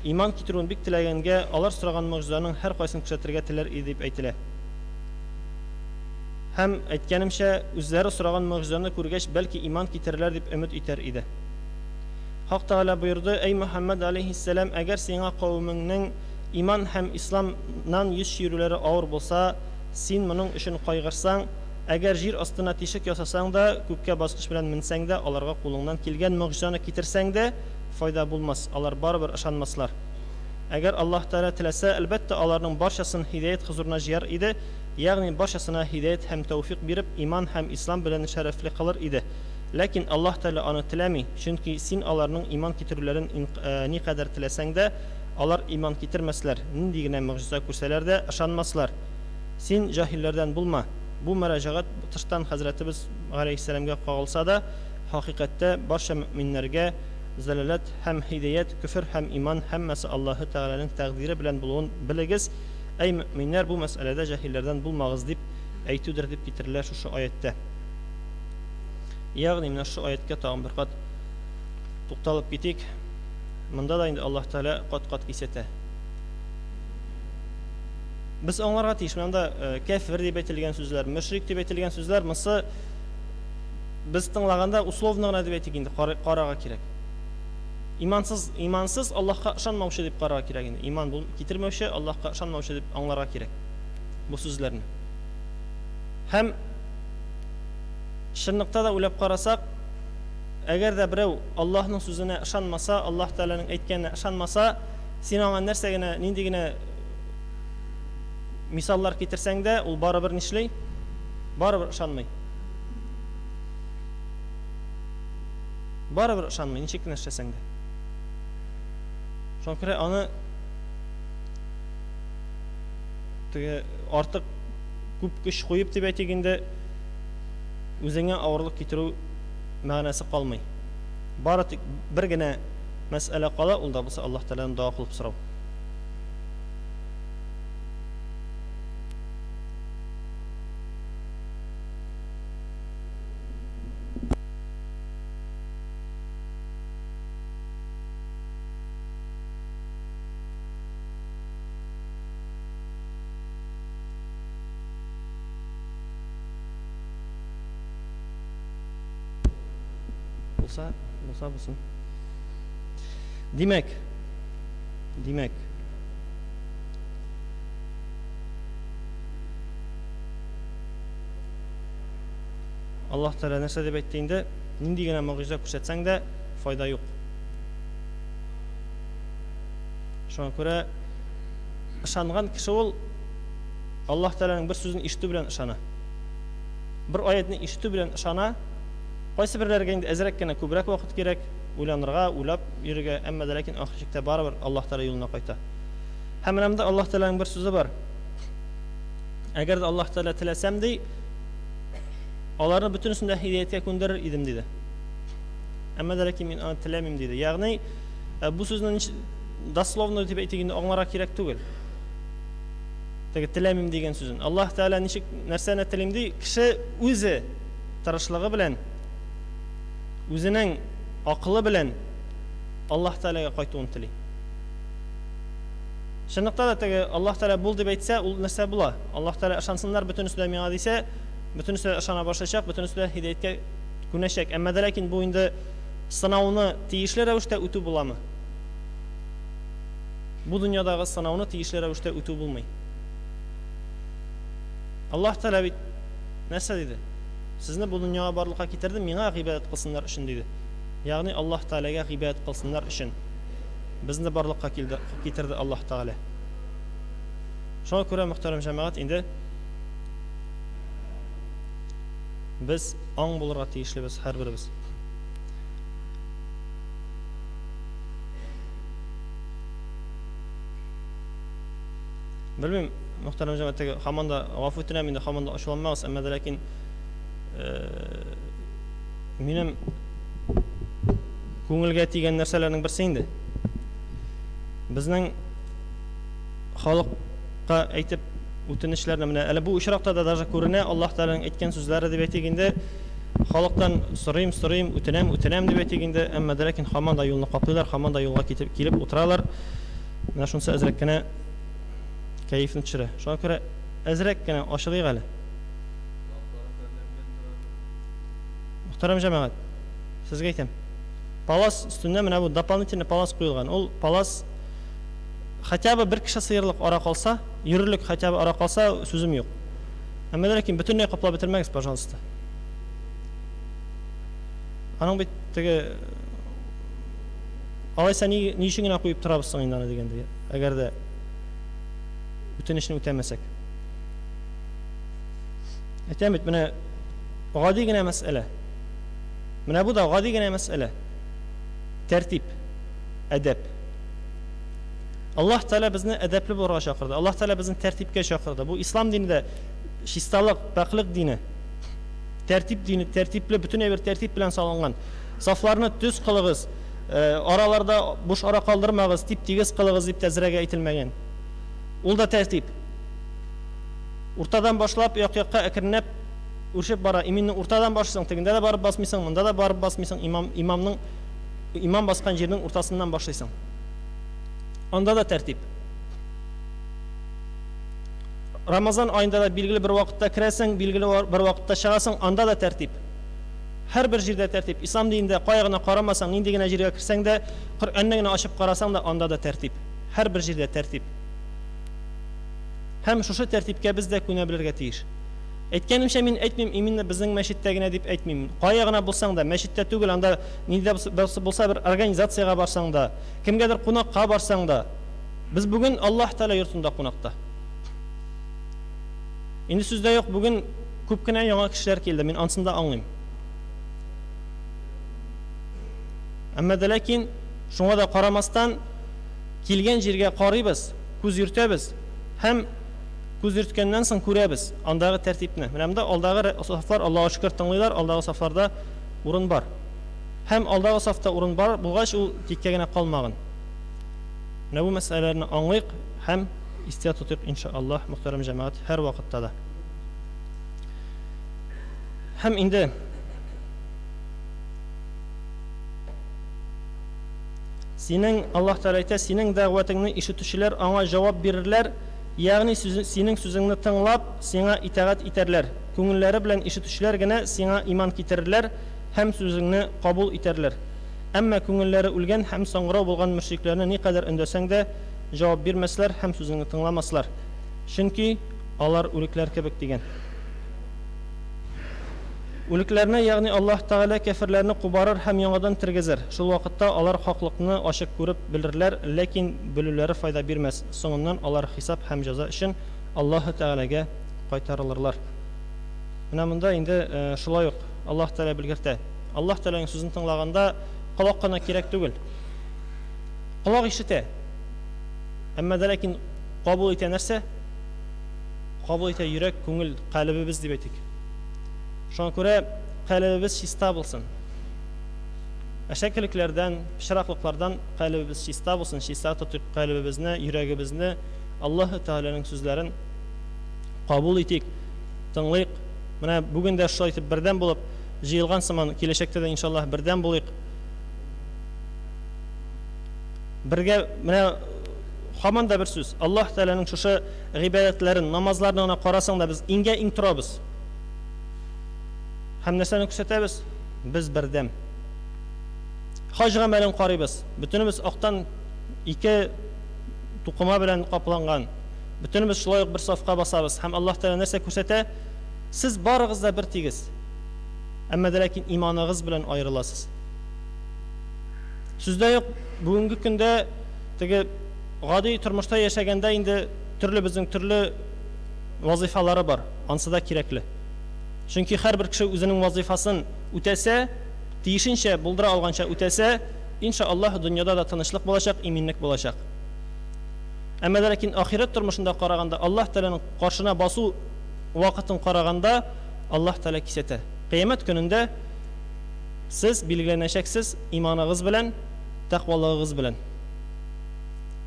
иман китерүен бик теләгәнгә, алар сораган могҗизаның һәркайсын күрсәтергә теләр иде дип әйтелә. Һәм, әйткәнемчә, үзләре сораган могҗизаны күргәч, бәлки иман китерерләр дип өмет итәр иде. Хак Тәгалә боерды, Әй Мөхәммәд галәйһиссәлам, әгәр сиңа кавемеңнең иман һәм исламнан йөз чөерүләре авыр булса, Син моның өчен кайгырсаң, әгәр җир астына тишек ясасаң да, күккә баскыч белән менсәң дә, аларга кулыңнан килгән могҗизаны китерсәң дә, файда булмас, алар барыбер ышанмаслар. Әгәр Аллаһ Тәгалә теләсә, әлбәттә, аларның барчасын һидаять хозурына җыяр иде, ягъни барчасына һидаять һәм тәүфикъ биреп, иман һәм ислам белән шәрәфле кылыр иде. Ләкин Аллаһ Тәгалә аны теләми, чөнки син аларның иман китерүләрен никадәр теләсәң дә, Алар иман китермәсләр, нинди генә могҗиза күрсәләр дә, ышанмаслар. Син җаһилләрдән булма. Бу мөрәҗәгать тыштан хәзрәтебез галәйһиссәламгә кагылса да, хакыйкатьтә барча мөэминнәргә зәлаләт һәм һидаять, көфер һәм иман һәммәсе Аллаһы Тәгаләнең тәкъдире белән булуын белегез, әй мөэминнәр, бу мәсьәләдә җаһилләрдән булмагыз дип әйтүдер дип китерелә шушы аятьтә. Ягъни менә шушы аятькә тагын бер кат тукталып китик. Монда да инде Аллаһ Тәгалә кат-кат кисәтә. Без аңларга тиеш, менә монда э, кәфер дип әйтелгән сүзләр, мөшрик дип әйтелгән сүзләр, монысы без тыңлаганда условно гына дип әйтик инде, карарга кирәк. Имансыз, имансыз Аллаһка ышанмаучы дип карарга кирәк инде. Иман бул китермәүче, Аллаһка ышанмаучы дип аңларга кирәк бу сүзләрне. Һәм чынлыкта да уйлап карасак, Әгәр дә берәү Аллаһның сүзенә ышанмаса, Аллаһ Тәгаләнең әйткәненә ышанмаса, син аңа нәрсә генә, нинди генә мисаллар китерсәң дә, ул барыбер нишли? Барыбер ышанмый. Барыбер ышанмый, ничек кенә эшләсәң дә. Шуңа күрә аны теге артык күп көч куеп дип әйтик инде, үзеңә авырлык китерү мәгънәсе калмый. Бары тик бер генә мәсьәлә кала, ул да булса Аллаһ Тәгаләдән дога кылып сорау. Булса, булса булсын. Димәк, димәк, Аллаһ Тәгалә нәрсә дип әйтте инде? Нинди генә могҗиза күрсәтсәң дә, файда юк. Шуңа күрә ышанган кеше ул Аллаһ Тәгаләнең бер сүзен ишетү белән ышана. Бер аятны ишетү белән ышана. Кайсы берләргә инде әзрәк кенә күбрәк вакыт кирәк, уйланырга, уйлап йөрергә, әмма дә ләкин ахыр чиктә барыбер Аллаһ Тәгалә юлына кайта. Һәм менә монда Аллаһ Тәгаләнең бер сүзе бар. Әгәр дә Аллаһ Тәгалә теләсәм ди, аларны бөтенесен дә һидаяткә күндерер идем диде. Әмма дә ләкин мин аны теләмим, диде. Ягъни, бу сүзне дословно дип әйтик инде аңларга кирәк түгел. Теге теләмим дигән сүзен. Аллаһ Тәгалә ничек нәрсәне телим ди, кеше үзе тырышлыгы белән, үзенең акылы белән Аллаһ Тәгаләгә кайтуын тели. Чынлыкта да теге Аллаһ Тәгалә бул дип әйтсә, ул нәрсә була? Аллаһ Тәгалә ышансыннар бөтенесе дә миңа дисә, бөтенесе дә ышана башлаячак, бөтенесе дә һидаяткә күнәчәк. Әмма дә ләкин бу инде сынауны тиешле рәвештә үтү буламы? Бу дөньядагы сынауны тиешле рәвештә үтү булмый. Аллаһ Тәгалә бит нәрсә диде? Сезне бу дөньяга барлыкка китердем, миңа гыйбадәт кылсыннар өчен диде. Ягъни Аллаһ Тәгаләгә гыйбадәт кылсыннар өчен безне барлыкка килде, китерде Аллаһ Тәгалә. Шуңа күрә, мөхтәрәм җәмәгать, инде без аң булырга тиешлебез һәрберебез. Белмим, мөхтәрәм җәмәгать, теге һаман да гафу үтенәм инде, һаман да ачуланмагыз, әмма дә ләкин минем күңелгә тигән нәрсәләрнең берсе инде. Безнең халыкка әйтеп үтенечләрне менә әле бу очракта да даже күренә, Аллаһ Тәгаләнең әйткән сүзләре дип әйтик инде, халыктан сорыйм, сорыйм, үтенәм, үтенәм дип әйтик инде, әмма дә ләкин һаман да юлны каплыйлар, һаман да юлга китеп килеп утыралар. Менә шунысы әзрәк кенә кәефне төшерә. Шуңа күрә әзрәк кенә ачылыйк әле. Мөхтәрәм җәмәгать, сезгә әйтәм. Палас өстендә менә бу дополнительный палас куелган. Ул палас хотя бы бер кеше сыерлык ара калса, йөрерлек хотя бы ара калса, сүзем юк. Әмма ләкин бөтенләй каплап бетермәгез, пожалуйста. Аның бит теге алайса ни, ни өчен генә куеп торабыз соң инде аны дигәндәй, әгәр дә үтенечне үтәмәсәк. Әйтәм бит, менә гади генә мәсьәлә. Менә бу да гади генә мәсьәлә. Тәртип, әдәп. Аллаһ Тәгалә безне әдәпле булырга чакырды. Аллаһ Тәгалә безне тәртипкә чакырды. Бу ислам дине дә чисталык, пакьлек дине. Тәртип дине, тәртипле, бөтен әйбер тәртип белән салынган. Сафларны төз кылыгыз, араларда буш ара калдырмагыз, тип-тигез кылыгыз дип тәзрәгә әйтелмәгән. Ул да тәртип. Уртадан башлап, як-якка әкренләп үрчеп бара. Именно уртадан башлыйсың, тегендә дә барып басмыйсың, монда да барып басмыйсың, имам, имамның имам баскан җирнең уртасыннан башлыйсың. Анда да тәртип. Рамазан аенда да билгеле бер вакытта керәсең, билгеле бер вакытта чыгасың, анда да тәртип. Һәрбер җирдә тәртип. Ислам динендә кая гына карамасаң, нинди генә җиргә керсәң дә, Коръәнне генә ачып карасаң да, анда да тәртип. Һәрбер җирдә тәртип. Һәм шушы тәртипкә без дә күнә белергә тиеш. Әйткәнемчә, мин әйтмим, именно безнең мәчеттә генә дип әйтмим. Кая гына булсаң да, мәчеттә түгел, анда нинди дә булса бер организациягә барсаң да, кемгәдер кунакка барсаң да, без бүген Аллаһ Тәгалә йортында кунакта. Инде сүз дә юк, бүген күп кенә яңа кешеләр килде, мин ансын да аңлыйм. Әмма дә ләкин шуңа да карамастан, килгән җиргә карыйбыз, күз йөртәбез һәм күз йөрткәннән соң күрәбез андагы тәртипне. Менә монда алдагы сафлар, Аллага шөкер, тыңлыйлар, алдагы сафларда урын бар. Һәм алдагы сафта урын бар булгач, ул тиккә генә калмаган. Менә бу мәсьәләләрне аңлыйк һәм истә тотыйк, иншаллаһ, мөхтәрәм җәмәгать, һәрвакытта да. Һәм инде Синең, Аллаһ Тәгалә әйтә, синең дәгъватыңны ишетүчеләр аңа җавап бирерләр, ягъни синең сүзеңне тыңлап, сиңа итагать итәрләр. Күңелләре белән ишетүчеләр генә сиңа иман китерерләр һәм сүзеңне кабул итәрләр. Әмма күңелләре үлгән һәм саңгырау булган мөшрикләрне никадәр өндәсәң дә, җавап бирмәсләр һәм сүзеңне тыңламаслар. Чөнки алар үлекләр кебек, дигән. Үлекләрне, ягъни Аллаһ Тәгалә кяферләрне кубарыр һәм яңадан тергезер. Шул вакытта алар хаклыкны ачык күреп белерләр, ләкин белүләре файда бирмәс, соңыннан алар хисап һәм җәза өчен Аллаһы Тәгаләгә кайтарылырлар. Менә монда инде шулай ук Аллаһ Тәгалә белгертә. Аллаһ Тәгаләнең сүзен тыңлаганда колак кына кирәк түгел. Колак ишетә. Әмма дә ләкин кабул итә нәрсә? Кабул итә йөрәк, күңел, калебебез дип әйтик. Шуңа күрә калебебез чиста булсын. Әшәкелекләрдән, пычраклыклардан калебебез чиста булсын, чиста тотыйк калебебезне, йөрәгебезне, Аллаһы Тәгаләнең сүзләрен кабул итик, тыңлыйк. Менә бүген дә шулай итеп бердәм булып җыелган сыман, киләчәктә дә иншаллаһ бердәм булыйк. Бергә менә һаман да бер сүз. Аллаһ Тәгаләнең шушы гыйбадәтләрен, намазларны гына карасаң да без иңгә-иң торабыз. Һәм нәрсәне күрсәтәбез? Без бердәм. Хаҗ гамәлен карыйбыз. Бөтенебез актан ике тукыма белән капланган. Бөтенебез шулай ук бер сафка басабыз. Һәм Аллаһ Тәгалә нәрсә күрсәтә? Сез барыгыз да бер тигез. Әмма дә ләкин иманыгыз белән аерыласыз. Сүздә юк, бүгенге көндә теге гади тормышта яшәгәндә инде төрле безнең төрле вазыйфалары бар. Ансы да кирәкле. Чөнки һәрбер кеше үзенең вазыйфасын үтәсә, тиешенчә, булдыра алганча үтәсә, инша Аллаһ, дөньяда да тынычлык булачак, иминлек булачак. Әмма дә ләкин ахирәт тормышында караганда, Аллаһ Тәгаләнең каршына басу вакытын караганда, Аллаһ Тәгалә кисәтә. Кыямәт көнендә сез билгеләнәчәксез иманыгыз белән, тәкъвалыгыгыз белән.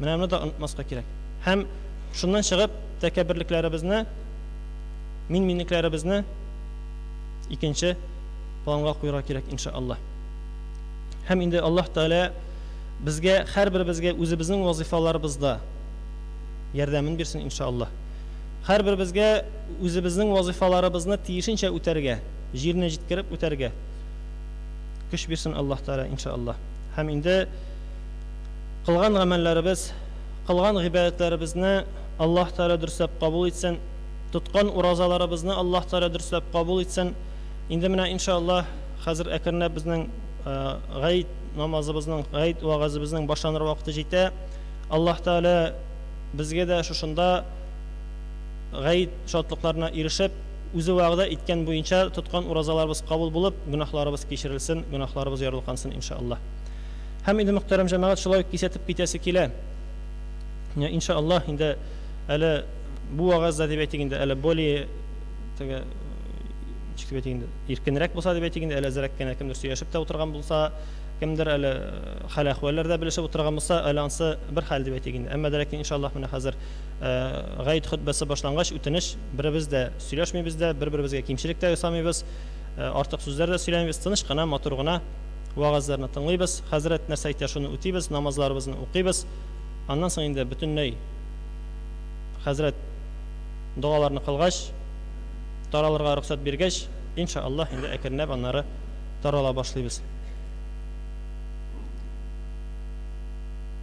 Менә моны да онытмаска кирәк. Һәм шуннан чыгып, тәкәбберлекләребезне, мин-минлекләребезне икенче планга куярга кирәк, иншаАллаһ. Һәм инде Аллаһ Тәгалә безгә, һәрберебезгә үзебезнең вазыйфаларыбызда ярдәмен бирсен, иншаАллаһ. Һәрберебезгә үзебезнең вазыйфаларыбызны тиешенчә үтәргә, җиренә җиткереп үтәргә көч бирсен Аллаһ Тәгалә, иншаАллаһ. Һәм инде кылган гамәлләребез, кылган гыйбадәтләребезне Аллаһ Тәгалә дөресләп кабул итсен, тоткан уразаларыбызны Аллаһ Тәгалә дөресләп кабул итсен. Инде менә, иншаАллаһ, хәзер әкренләп безнең гает намазыбызның, гает вәгазебезнең башланыр вакыты җитә. Аллаһ Тәгалә безгә дә шушында гает шатлыкларына ирешеп, үзе вәгъдә иткән буенча тоткан уразаларыбыз кабул булып, гөнаһларыбыз кичерелсен, гөнаһларыбыз ярылкансын, иншаАллаһ. Һәм инде, мөхтәрәм җәмәгать, шулай ук кисәтеп китәсе килә. ИншаАллаһ, инде әле бу вәгазь дә дип әйтик инде, әле более теге ничек дип әйтик инде, иркенрәк булса дип әйтик инде, әле әзрәк кенә кемдер сөйләшеп тә утырган булса, кемдер әле хәл-әхвәлләр дә белешеп утырган булса, әле ансы бер хәл дип әйтик инде. Әмма дә ләкин иншаллаһ менә хәзер гает хөтбәсе башлангач, үтенеч, беребез дә сөйләшмибез дә, бер-беребезгә кимчелек тә ясамыйбыз, артык сүзләр дә сөйләмибез, тыныч кына, матур гына вәгазьләрне тыңлыйбыз, хәзрәт нәрсә әйтә, шуны үтибез, намазларыбызны укыйбыз. Аннан соң инде бөтенләй хәзрәт догаларны кылгач, таралырга рөхсәт биргәч, инша Аллаһ, инде әкренләп аннары тарала башлыйбыз.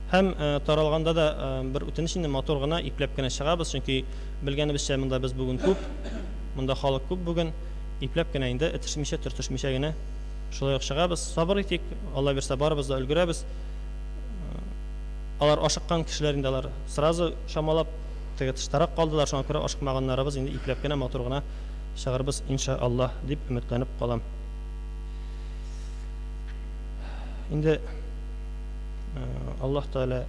Һәм таралганда да бер үтенеч инде, матур гына, ипләп кенә чыгабыз, чөнки белгәнебезчә монда без бүген күп, монда халык күп бүген, ипләп кенә инде, этешмичә, төртешмичә генә шулай ук чыгабыз. Сабыр итик, Алла бирсә, барыбыз да өлгерәбез. Алар ашыккан кешеләр инде, алар сразу чамалап теге тыштарак калдылар, шуңа күрә ашыкмаганнарыбыз инде ипләп кенә, матур гына чыгарбыз, инша Аллаһ, дип өметләнеп калам. Инде Аллаһ Тәгалә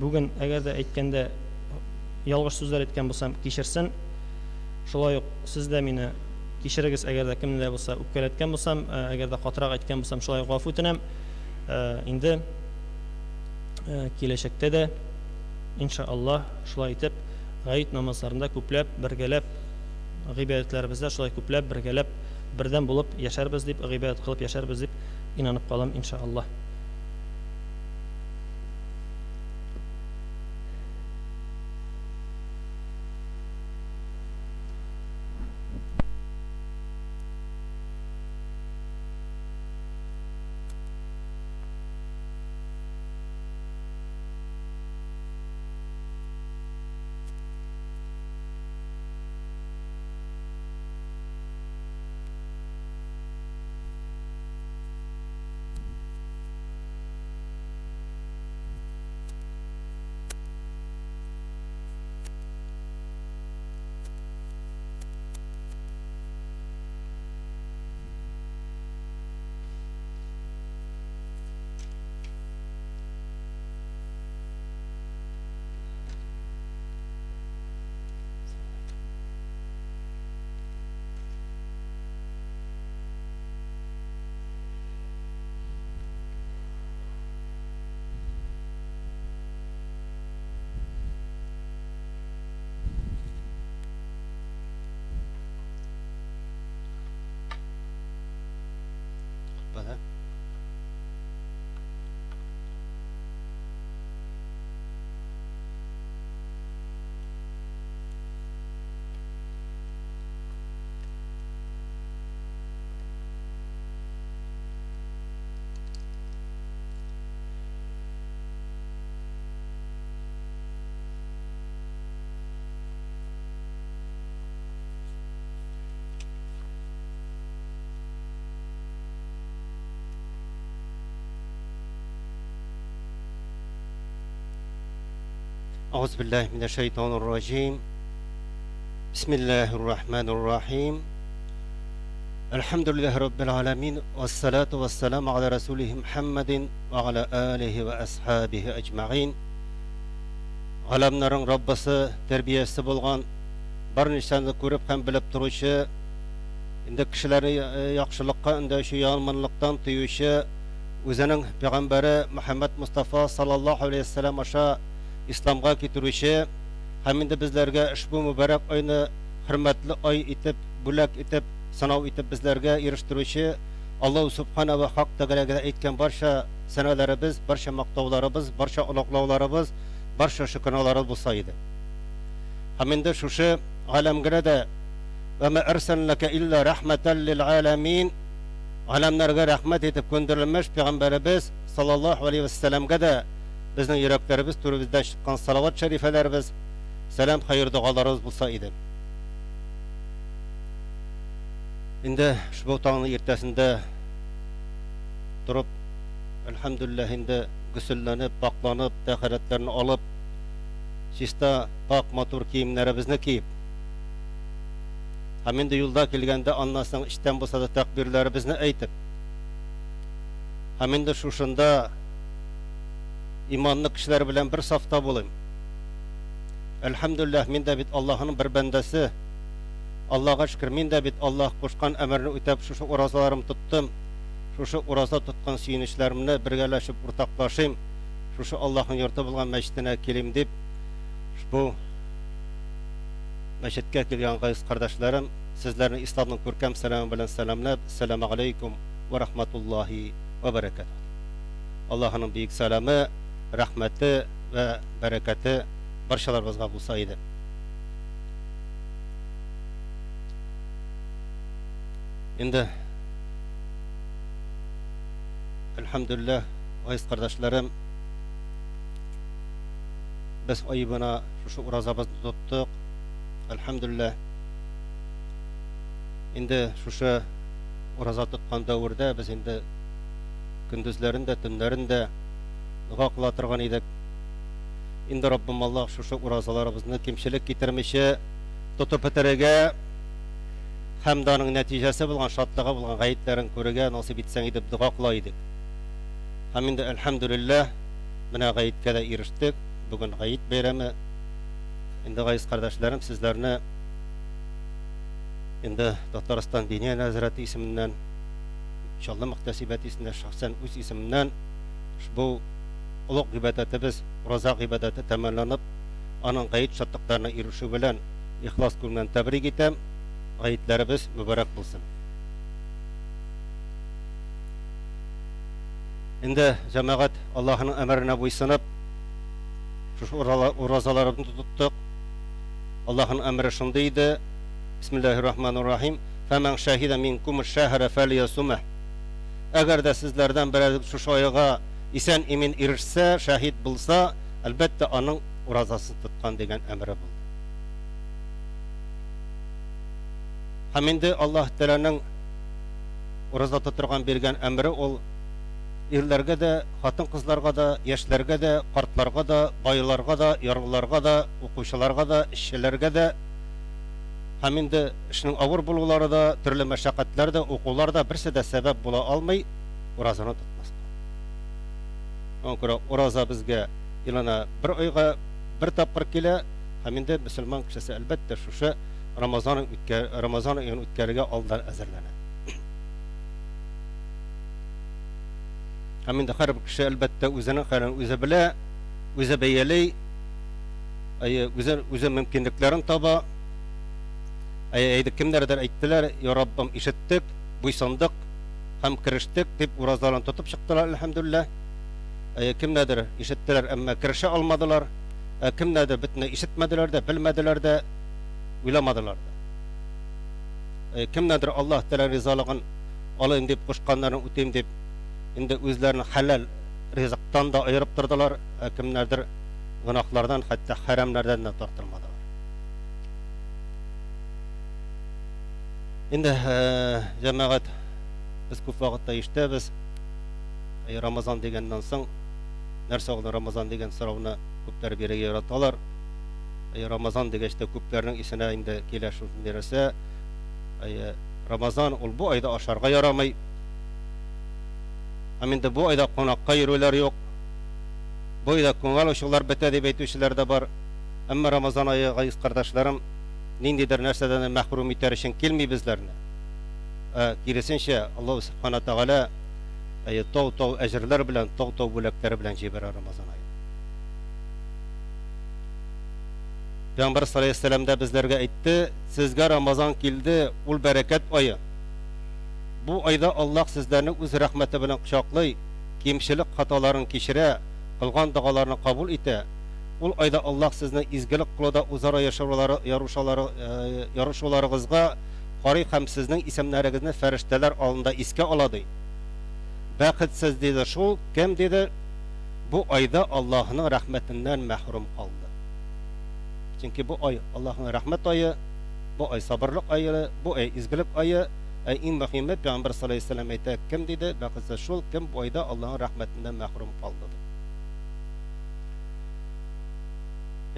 бүген әгәр дә әйткәндә ялгыш сүзләр әйткән булсам, кичерсен. Шулай ук сез дә мине кичерегез, әгәр дә кемне дә булса үпкәләткән булсам, әгәр дә катырак әйткән булсам, шулай ук гафу үтенәм. Инде киләчәктә дә инша Аллаһ шулай итеп гает намазларында күпләп бергәләп гыйбадәтләребездә шулай күпләп бергәләп бердәм булып яшәрбез дип, гыйбадәт кылып яшәрбез дип инанып калам, инша Аллаһ. Ауз биллаһи минәш шайтанир раҗим. Бисмиллаһир рахманир рахим. Әлхәмдүлиллаһи раббил аламин. Вассалату вассаламу аля расулихи Мухаммадин ва аля алихи ва асхабихи аҗмаин. Галәмнәрнең Раббысы, тәрбиясе булган, бар нәрсәне күреп һәм белеп торучы, инде кешеләрне яхшылыкка өндәүче, яманлыктан тыючы, үзенең пәйгамбәре Мөхәммәд Мостафа саллаллаһу алейһи вәссәлам аша исламга китерүче һәм инде безләргә ошбу мөбарәк айны хөрмәтле ай итеп, бүләк итеп, сынау итеп безләргә ирештерүче Аллаһу Сүбхәнә вә Хак Тәгаләгә әйткән барча сәнәләребез, барча мактауларыбыз, барча олуглауларыбыз, барча шөкраналарыбыз булса иде. Һәм инде шушы галәмгә дә Вә мә әрсәлнәкә илля рәхмәтәл лил галәмин Галәмнәргә рәхмәт итеп көндерелмеш пәйгамбәребез саллаллаһу алейһи вә сәлләмгә дә безнең йөрәкләребез түребездән чыккан салават шәрифәләребез, сәлам хәер догаларыбыз булса иде. Инде шушы таңның иртәсендә торып, әлхәмдүлилләһ, инде гөселләнеп, пакъланып, тәһарәтләрне алып, чиста, пакь, матур киемнәребезне киеп, Һәм инде юлда килгәндә аннан соң эчтән булса да тәкъбирләребезне әйтеп, һәм инде шушында иманлы кешеләр белән бер сафта булыйм. Әлхәмдүлилләһ, мин дә бит Аллаһының бер бәндәсе. Аллага шөкер, мин дә бит Аллаһ кушкан әмерне үтәп шушы уразаларымны тоттым. Шушы ураза тоткан сөенечләремне бергәләшеп уртаклашыйм. Шушы Аллаһның йорты булган мәчетенә килим дип, бу Мәчеткә килгән газиз кардәшләрем, сезләрне исламның күркәм сәламе белән сәламләп, Әссәламегаләйкүм вә рахматуллаһи вә бәрәкәтүһ. Аллаһының бөек сәламе, рәхмәте вә бәрәкәте барчаларыбызга булса иде. Инде, әлхәмдүлилләһ, газиз кардәшләрем, без ай буена Шушы уразабызны тоттык. Әлхәмдүлилләһ. Инде шушы ураза тоткан дәвердә без инде көндезләрен дә, төннәрен дә дога кыла торган идек. Инде Раббым Аллаһ шушы уразаларыбызны кимчелек китермичә тотып бетерергә һәм дә аның нәтиҗәсе булган, шатлыгы булган гаетләрен күрергә насыйп итсәң иде дип дога кыла идек. Һәм инде әлхәмдүлилләһ, менә гаеткә дә ирештек. Бүген Гает бәйрәме. Инде газиз кардәшләрем, сезләрне инде Татарстан Диния нәзарәте исеменнән, Чаллы мөхтәсибәте исеменнән, шәхсән үз исемемнән ошбу олуг гыйбадәтебез, ураза гыйбадәте тәмамланып, аның гает шатлыкларына ирешү белән ихлас күңелдән тәбрик итәм. Гаетләребез мөбарәк булсын. Инде җәмәгать Аллаһының әмеренә буйсынып, Шушы уразаларыбызны тоттык. Аллаһның әмере шундый иде. Бисмиллаһир рахманир рахим. Фәмән шаһида минкум шәһрә фәлиясумә. Әгәр дә сезләрдән берәр шушы айга исән имин ирешсә, шаһид булса, әлбәттә, аның уразасын тоткан дигән әмере булды. Һәм инде Аллаһ Тәгаләнең ураза тотырган биргән әмере ул ирләргә дә, хатын-кызларга да, яшьләргә дә, картларга да, байларга да, ярлыларга да, укучыларга да, эшчеләргә дә һәм инде эшнең авыр булулары да, төрле мәшәкатьләр дә, укулар да берсе дә сәбәп була алмый уразаны тотмаска. Шуңа күрә ураза безгә елына бер айга бер тапкыр килә һәм инде мөселман кешесе, әлбәттә, шушы Рамазан Рамазан аен үткәрергә алдан әзерләнә. Һәм инде һәрбер кеше, әлбәттә, үзенең хәлен үзе белә, үзе бәяли, әйе, үзе, үзе мөмкинлекләрен таба. Әйе, әйде, кемнәрдер әйттеләр, Я Раббым, ишеттек, буйсындык һәм керештек, дип уразаларын тотып чыктылар, әлхәмдүлилләһ. Әйе, кемнәрдер ишеттеләр, әмма керешә алмадылар. Ә кемнәрдер бөтенләй ишетмәделәр дә, белмәделәр дә, уйламадылар да. Әйе, кемнәрдер Аллаһ Тәгалә ризалыгын алыйм дип, кушканнарын үтим дип, инде үзләрен хәләл ризыктан да аерып тордылар, ә кемнәрдер гөнаһлардан, хәтта хәрәмнәрдән дә тартылмадылар. Инде, җәмәгать, без күп вакытта ишетәбез, Рамазан дигәннән соң, нәрсә ул Рамазан дигән сорауны Күпләр бирегә яраталар. Әйе, Рамазан дигәч тә күпләрнең исенә инде килә шундый нәрсә. Әйе, Рамазан ул бу айда ашарга ярамый. Һәм инде бу айда кунакка йөрүләр юк. Бу айда күңел ачулар бетә дип әйтүчеләр дә бар. Әмма Рамазан ае, газиз кардәшләрем, ниндидер нәрсәдән дә мәхрүм итәр өчен килми безләрне. Ә киресенчә, Аллаһу Сүбхәнә Тәгалә әйе, тау-тау әҗерләр белән, тау-тау бүләкләре белән җибәрә Рамазан аен. Пәйгамбәр саллаллаһу алейһи вәсәлләм дә безләргә әйтте, Сезгә Рамазан килде, ул бәрәкәт ае. Бу айда Аллаһ сезләрне үз рәхмәте белән кочаклый, кимчелек хаталарын кичерә, кылган догаларны кабул итә. Ул айда Аллаһ сезнең изгелек кылуда үзара ярышуларыгызга карый һәм сезнең исемнәрегезне фәрештәләр алдында искә ала, ди. Бәхетсез, диде, шул, кем, диде, бу айда Аллаһының рәхмәтеннән мәхрүм калды. Чөнки бу ай Аллаһының рәхмәт ае, бу ай сабырлык ае, бу ай изгелек ае, ә иң мөһиме, Пәйгамбәр саллаллаһу алейһи ва сәлләм әйтә, кем, диде, бәхетсез шул, кем бу айда Аллаһының рәхмәтеннән мәхрүм калды, ди.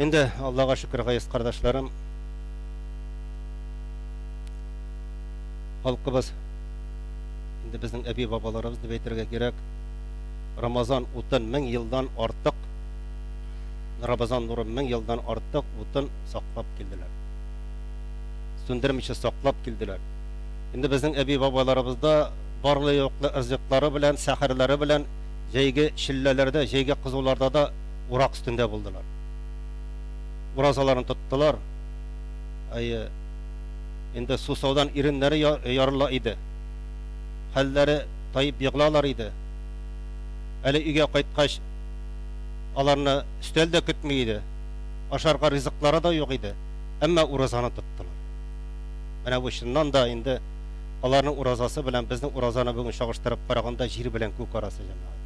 Инде Аллага шөкер, газиз кардәшләрем, халкыбыз, инде безнең әби-бабаларыбыз дип әйтергә кирәк, Рамазан утын 1000 елдан артык, Рамазан нурын 1000 елдан артык утын саклап килделәр. Сүндермичә саклап килделәр. Инде безнең әби-бабаларыбыз да барлы-юклы ризыклары белән, сәхәрләре белән җәйге челләләрдә, җәйге кызуларда да урак өстендә булдылар. Уразаларын тоттылар. Әйе, инде сусаудан иреннәре ярыла иде. Хәлләре таеп егылалар иде. Әле өйгә кайткач, аларны өстәл дә көтми иде, ашарга ризыклары да юк иде, әмма уразаны тоттылар. Менә бу чыннан да инде аларның уразасы белән безнең уразаны бүген чагыштырып караганда җир белән күк арасы, җәмәгать.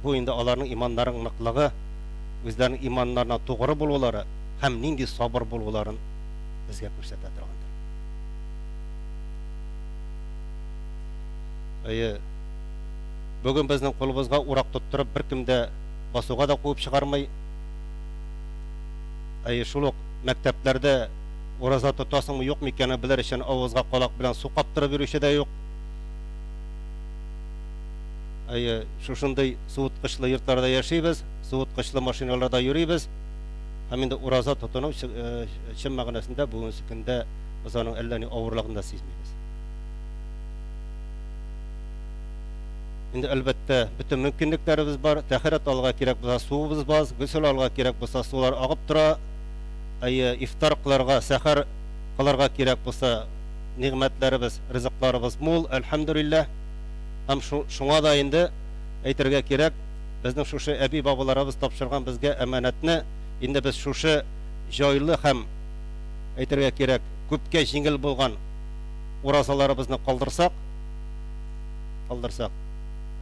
Бу инде аларның иманнарының ныклыгы, үзләренең иманнарына тугры булулары һәм нинди сабыр булуларын безгә күрсәтә торгандыр. Әйе, бүген безнең кулыбызга урак тоттырып беркем дә басуга да куып чыгармый. Әйе, шул ук мәктәпләрдә ураза тотасыңмы, юкмы икәнен белер өчен авызга калак белән су каптырып йөрүче дә юк. Әйе, шушындый суыткычлы йортларда яшибез, суыткычлы машиналарда йөрибез. Һәм инде ураза тотыну чын мәгънәсендә бүгенге көндә без аның әллә ни авырлыгын да сизмибез. Инде, әлбәттә, бөтен мөмкинлекләребез бар. Тәһарәт алырга кирәк булса, суыбыз бар, госел алырга кирәк булса, сулар агып тора. Әйе, ифтар кылырга, сәхәр кылырга кирәк булса, нигъмәтләребез, ризыкларыбыз мул, әлхәмдүлилләһ. Һәм шуңа да инде әйтергә кирәк, безнең шушы әби-бабаларыбыз тапшырган безгә әманәтне инде без шушы җайлы һәм, әйтергә кирәк, күпкә җиңел булган уразаларыбызны калдырсак, калдырсак,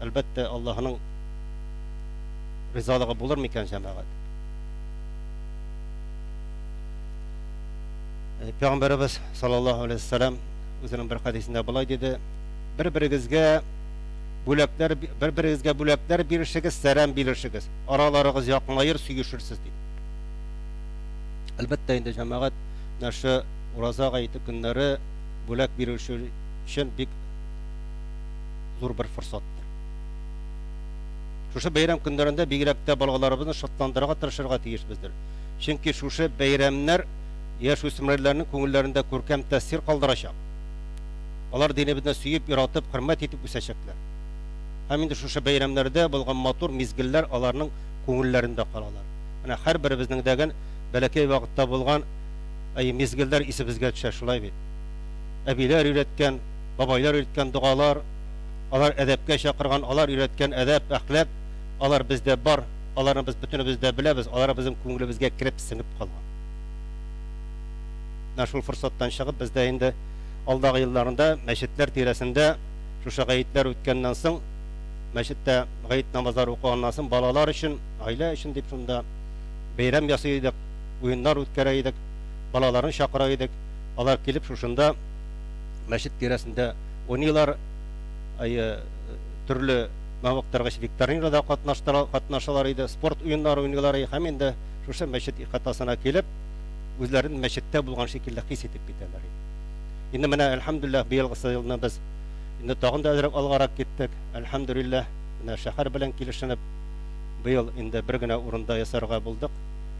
әлбәттә, Аллаһының ризалыгы булыр микән, җәмәгать? Э, Пәйгамбәребез саллаллаһу алейһи вәсәлләм үзенең бер хәдисендә болай диде: Бер-берегезгә бүләкләр бер-берегезгә бүләкләр бирешегез, сәлам бирешегез. Араларыгыз якынаер, сөешерсез диде. Әлбәттә инде, җәмәгать, менә шу ураза гаете көннәре бүләк бирүче өчен бик зур бер форсаттыр. Шушы бәйрәм көннәрендә бигрәк тә балаларыбызны шатландырырга тырышырга тиешбездер. Чөнки шушы бәйрәмнәр яшүсмерләрнең күңелләрендә күркәм тәэсир калдырачак. Алар динебезне сөеп, яратып, хөрмәт итеп үсәчәкләр. Һәм инде шушы бәйрәмнәрдә булган матур мизгелләр аларның күңелләрендә калалар. Менә һәрберебезнең дә бәләкәй вакытта булган әй мизгелләр исебезгә төшә, шулай бит. Әбиләр өйрәткән, бабайлар өйрәткән догалар, алар әдәпкә чакырган, алар өйрәткән әдәп, әхлак, алар бездә бар, аларны без бөтенебез дә беләбез, алар безнең күңелебезгә кереп сеңеп калган. Менә шул форсаттан чыгып, без дә инде алдагы елларында мәчетләр тирәсендә шушы гаетләр үткәннән соң, мәчеттә гает намазлары укыганнан соң балалар өчен, гаилә өчен дип шунда бәйрәм ясый идек, уеннар үткәрә идек, балаларны чакыра идек. Алар килеп шушында мәчет тирәсендә уйныйлар, әйе, төрле мавыктыргыч викторинада катнаштыра, катнашалар иде, спорт уеннары уйныйлар иде һәм инде шушы мәчет ихатасына килеп, үзләрен мәчеттә булган шикелле хис итеп китәләр иде. Инде менә, әлхәмдүлилләһ, быелгысы елны без инде тагын да әзрәк алгарак киттек. Әлхәмдүлилләһ, менә шәһәр белән килешенеп, быел инде бер генә урында ясарга булдык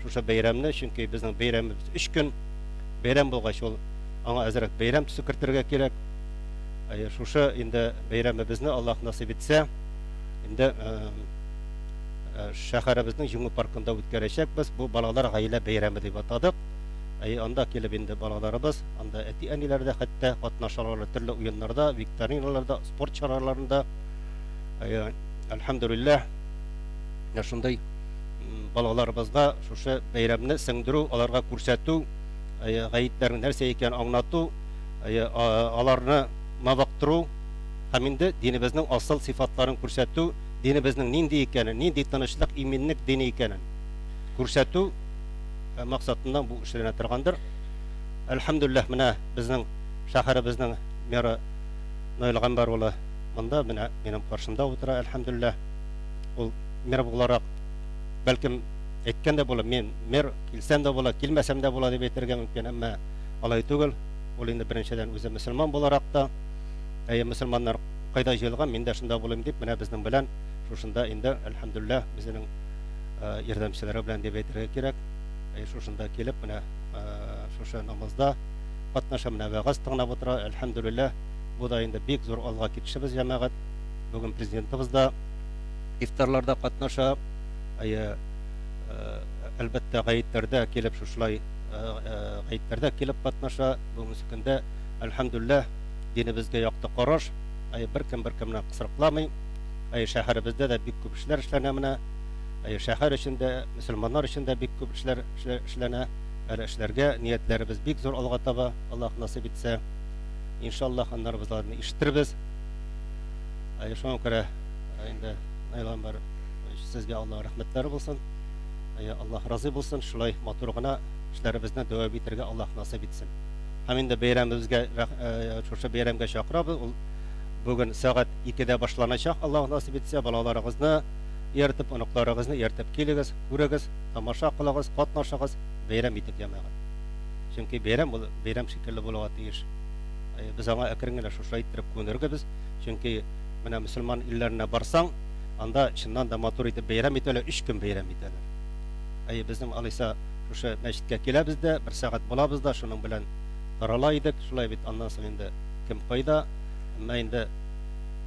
шушы бәйрәмне, чөнки безнең бәйрәмебез өч көн. Бәйрәм булгач, ул аңа әзрәк бәйрәм төсе кертергә кирәк. Әйе, шушы инде бәйрәмебезне Аллаһ насыйп итсә, инде шәһәребезнең Җиңү паркында үткәрәчәкбез. Бу балалар гаилә бәйрәме дип атадык. Әйе, анда килеп инде балаларыбыз, анда әти-әниләр дә хәтта катнашалар төрле уеннарда, викториналарда, спорт чараларында. Әйе, әлхәмдүлилләһ, менә шундый балаларыбызга шушы бәйрәмне сеңдерү, аларга күрсәтү, гаетләрнең нәрсә икәнен аңлату, аларны мавыктыру һәм инде динебезнең асыл сыйфатларын күрсәтү, динебезнең нинди икәнен, нинди тынычлык, иминлек дине икәнен күрсәтү максатыннан бу эшләнә торгандыр. Әлхәмдүлилләһ, менә безнең шәһәребезнең мэры Наил Гамбәр улы монда, менә минем каршымда утыра, әлхәмдүлилләһ. Ул мэр буларак, бәлкем, әйткән дә була, мин мэр, килсәм дә була, килмәсәм дә була дип әйтергә мөмкин, әмма алай түгел. Ул инде беренчедән үзе мөселман буларак та, әйе, мөселманнар кайда җыелган, мин дә шунда булыйм дип, менә безнең белән шушында инде, әлхәмдүлилләһ, үзенең ярдәмчеләре белән дип әйтергә кирәк, әйе, шушында килеп, менә шушы намазда катнаша, менә вәгазь тыңлап утыра, әлхәмдүлилләһ, бу да инде бик зур алга китешебез, җәмәгать. Бүген президентыбыз да ифтарларда катнаша, әйе, әлбәттә, гаетләрдә килеп шушылай гаетләрдә килеп катнаша. Бүгенге көндә, әлхәмдүлилләһ, динебезгә якты караш, әйе, беркем беркемне кысрыкламый. Әйе, шәһәребездә дә бик күп эшләр эшләнә менә. Әйе, шәһәр өчен дә, мөселманнар өчен дә бик күп эшләр эшләнә. Әле эшләргә ниятләребез бик зур алга таба, Аллаһ насыйп итсә. Иншаллаһ, аннары без аларны ишетербез. Әйе, шуңа күрә инде Наил Гамбәр, сезгә Аллаһ рәхмәтләре булсын. Әйе, Аллаһ разый булсын. Шулай матур гына эшләребезне дәвам итәргә Аллаһ насыйп итсен. Һәм инде бәйрәмебезгә шушы бәйрәмгә чакырабыз. Ул бүген сәгать 2-дә башланачак, Аллаһ насыйп итсә, балаларыгызны ияртеп, оныкларыгызны ияртеп килегез, күрегез, тамаша кылыгыз, катнашыгыз, бәйрәм итик, җәмәгать. Чөнки бәйрәм ул бәйрәм шикелле булырга тиеш. Без аңа әкрен генә шушылай иттереп күнергебез. Чөнки менә мөселман илләренә барсаң, анда чыннан да матур итеп бәйрәм итәләр, өч көн бәйрәм итәләр. Әйе, безнең алайса шушы мәчеткә киләбез дә, бер сәгать булабыз да, шуның белән тарала идек. Шулай бит, аннан соң инде кем кайда. Әмма инде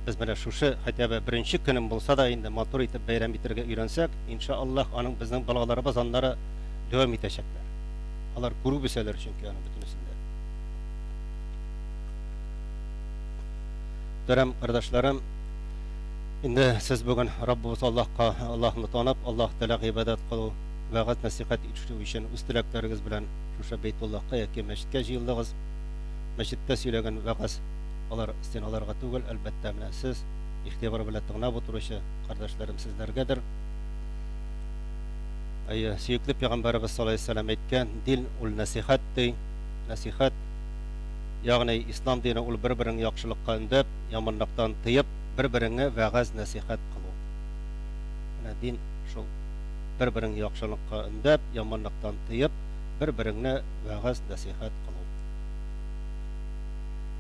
без менә шушы хотя бы беренче көнен булса да инде матур итеп бәйрәм итәргә өйрәнсәк, иншаллаһ, аның безнең балаларыбыз аннары дәвам итәчәкләр. Алар күреп үсәләр чөнки аның бөтенесен дә. Мөхтәрәм кардәшләрем, инде сез бүген Раббыбыз Аллаһка, Аллаһны танып, Аллаһ Тәгалә гыйбадәт кылу, вәгазь нәсыйхәт ишетү өчен үз теләкләрегез белән шушы Бәйтуллаһка яки мәчеткә җыелдыгыз. Мәчеттә сөйләгән вәгазь алар стеналарга түгел, әлбәттә, менә сез игътибар белән тыңлап утыручы кардәшләрем сезләргәдер. Әйе, сөекле пәйгамбәребез саллаллаһу алейһи вәсәлләм әйткән, дин ул нәсыйхәт ди. Нәсыйхәт Ягъни ислам дине ул бер-береңне яхшылыкка өндәп, яманлыктан тыеп, бер-береңә вәгазь-нәсыйхәт кылу. Менә дин шул. Бер-береңне яхшылыкка өндәп, яманлыктан тыеп, бер-береңне вәгазь-нәсыйхәт кылу.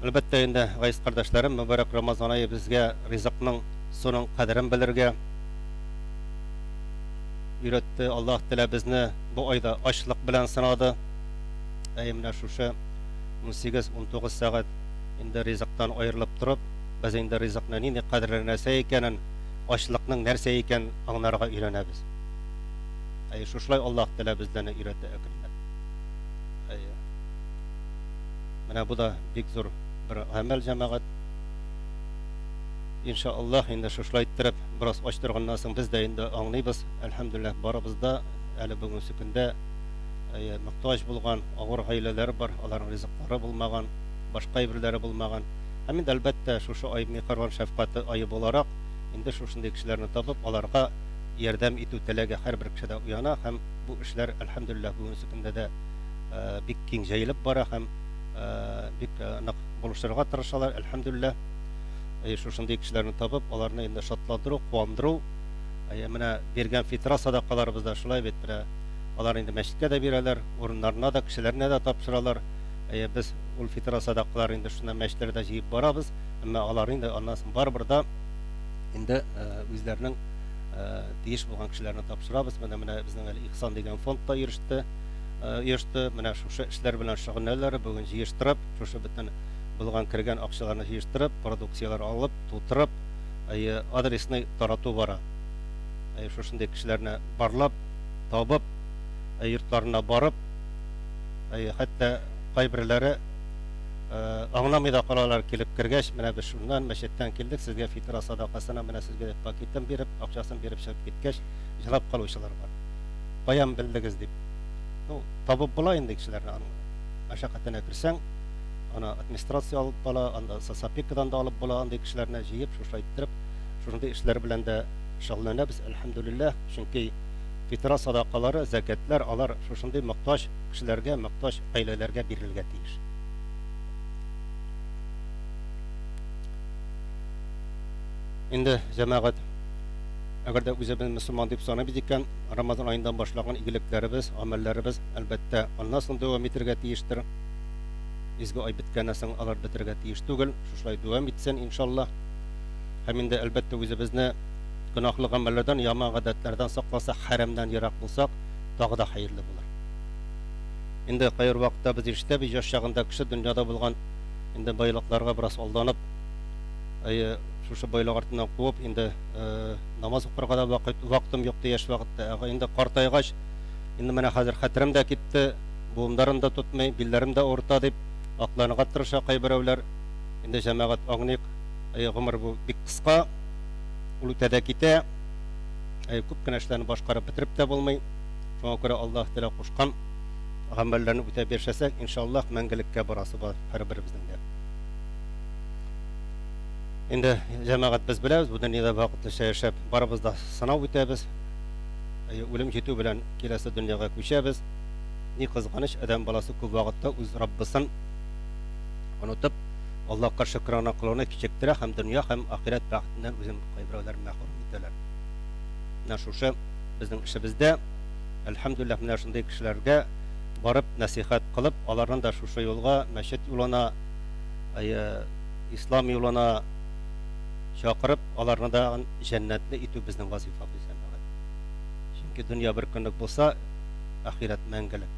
Әлбәттә инде, газиз кардәшләрем, мөбарәк Рамазан ае безгә ризыкның, суның кадерен белергә өйрәтте. Аллаһ Тәгалә безне бу айда ачлык белән сынады. Әй, менә шушы 18-19 сәгать инде ризыктан аерылып торып, без инде ризыкны нинди кадерле нәрсә икәнен, ачлыкның нәрсә икәнен аңларга өйрәнәбез. Әйе, шушылай Аллаһ Тәгалә безләрне өйрәтә әкренләп. Әйе. Менә бу да бик зур бер гамәл, җәмәгать. Иншаллаһ, инде шушылай иттереп, бераз ач торганнан соң без дә инде аңлыйбыз, әлхәмдүлилләһ, барыбыз да әле бүгенге көндә Әйе, мохтаҗ булган, авыр гаиләләр бар, аларның ризыклары булмаган, башка әйберләре булмаган. Һәм инде, әлбәттә, шушы ай миһербан шәфкате ае буларак, инде шушындый кешеләрне табып, аларга ярдәм итү теләге һәрбер кешедә уяна һәм бу эшләр, әлхәмдүлилләһ, бүгенге көндә дә бик киң җәелеп бара һәм бик нык булышырга тырышалар, әлхәмдүлилләһ. Әйе, шушындый кешеләрне табып, аларны инде шатландыру, куандыру. Әйе, менә биргән фитра садакаларыбыз да шулай бит, менә алар инде мәчеткә дә бирәләр, урыннарына да, кешеләренә дә тапшыралар. Әйе, без ул фитра садакаларын инде шуннан мәчетләрдә җыеп барабыз, әмма алар инде аннан соң барыбер да инде үзләренең тиеш булган кешеләренә тапшырабыз. Менә менә безнең әле Ихсан дигән фонд та оешты, оешты. Менә шушы эшләр белән шөгыльләнәләр. Бүген җыештырып, шушы бөтен булган кергән акчаларны җыештырып, продукцияләр алып, тутырып, әйе, адресный тарату бара. Әйе, шушындый кешеләрне барлап, табып, әйе, йортларына барып, әйе, хәтта кайберләре аңламый да калалар килеп кергәч, менә без шуннан мәчеттән килдек, сезгә фитра садакасына менә сезгә дип пакетын биреп, акчасын биреп чыгып киткәч, җылап калучылар бар. Каян белдегез дип. Ну, табып була инде кешеләрне аның мәшәкатенә керсәң, аны администрация алып бала, анда соцопекадан да алып була андый кешеләрне җыеп, шушылай иттереп, шушындый эшләр белән дә шөгыльләнәбез, әлхәмдүлилләһ, чөнки фитра садакалары, зәкятләр алар шушындый мохтаҗ кешеләргә, мохтаҗ гаиләләргә бирелергә тиеш. Инде, җәмәгать, әгәр дә үзебезне мөселман дип саныйбыз икән, Рамазан аендан башлаган игелекләребез, гамәлләребез, әлбәттә, аннан соң дәвам итергә тиештер. Изге ай беткәннән соң алар бетерергә тиеш түгел, шушылай дәвам итсен, иншаллаһ. Һәм инде, әлбәттә, үзебезне гөнаһлы гамәлләрдән, яман гадәтләрдән сакласак, хәрәмнән ерак булсак, тагы да хәерле булыр. Инде кайбер вакытта без ишетәбез, яшь чагында кеше дөньяда булган инде байлыкларга бераз алданып, әйе, шушы байлык артыннан куып, инде намаз укырга да вакыт, вакытым юк ди яшь вакытта. Ә инде картайгач, инде менә хәзер хәтерем дә китте, буыннарым да тотмый, билләрем дә авырта дип акланырга тырыша кайберәүләр. Инде җәмәгать аңлыйк, әйе, гомер бу бик кыска, ул үтә дә китә. Әйе, күп кенә эшләрне башкарып бетереп тә булмый. Шуңа күрә Аллаһ Тәгалә кушкан гамәлләрне үтәп яшәсәк, иншаллаһ, мәңгелеккә барасы бар һәрберебезнең дә. Инде җәмәгать без беләбез, бу дөньяда вакытлыча яшәп, барыбыз да сынау үтәбез. Әйе, үлем җитү белән киләсе дөньяга күчәбез. Ни кызганыч, адәм баласы күп вакытта үз Раббысын онытып, Аллаһка шөкрана кылуны кичектерә һәм дөнья һәм ахирәт бәхетеннән үзен кайберәүләр мәхрүм итәләр. Менә шушы безнең эшебездә, әлхәмдүлилләһ, менә шундый кешеләргә барып нәсыйхәт кылып, аларны да шушы юлга, мәчет юлына, ислам юлына чакырып, аларны да җәннәтле итү безнең вазифабыз, җәмәгать. Чөнки дөнья бер көнлек булса, ахирәт мәңгелек.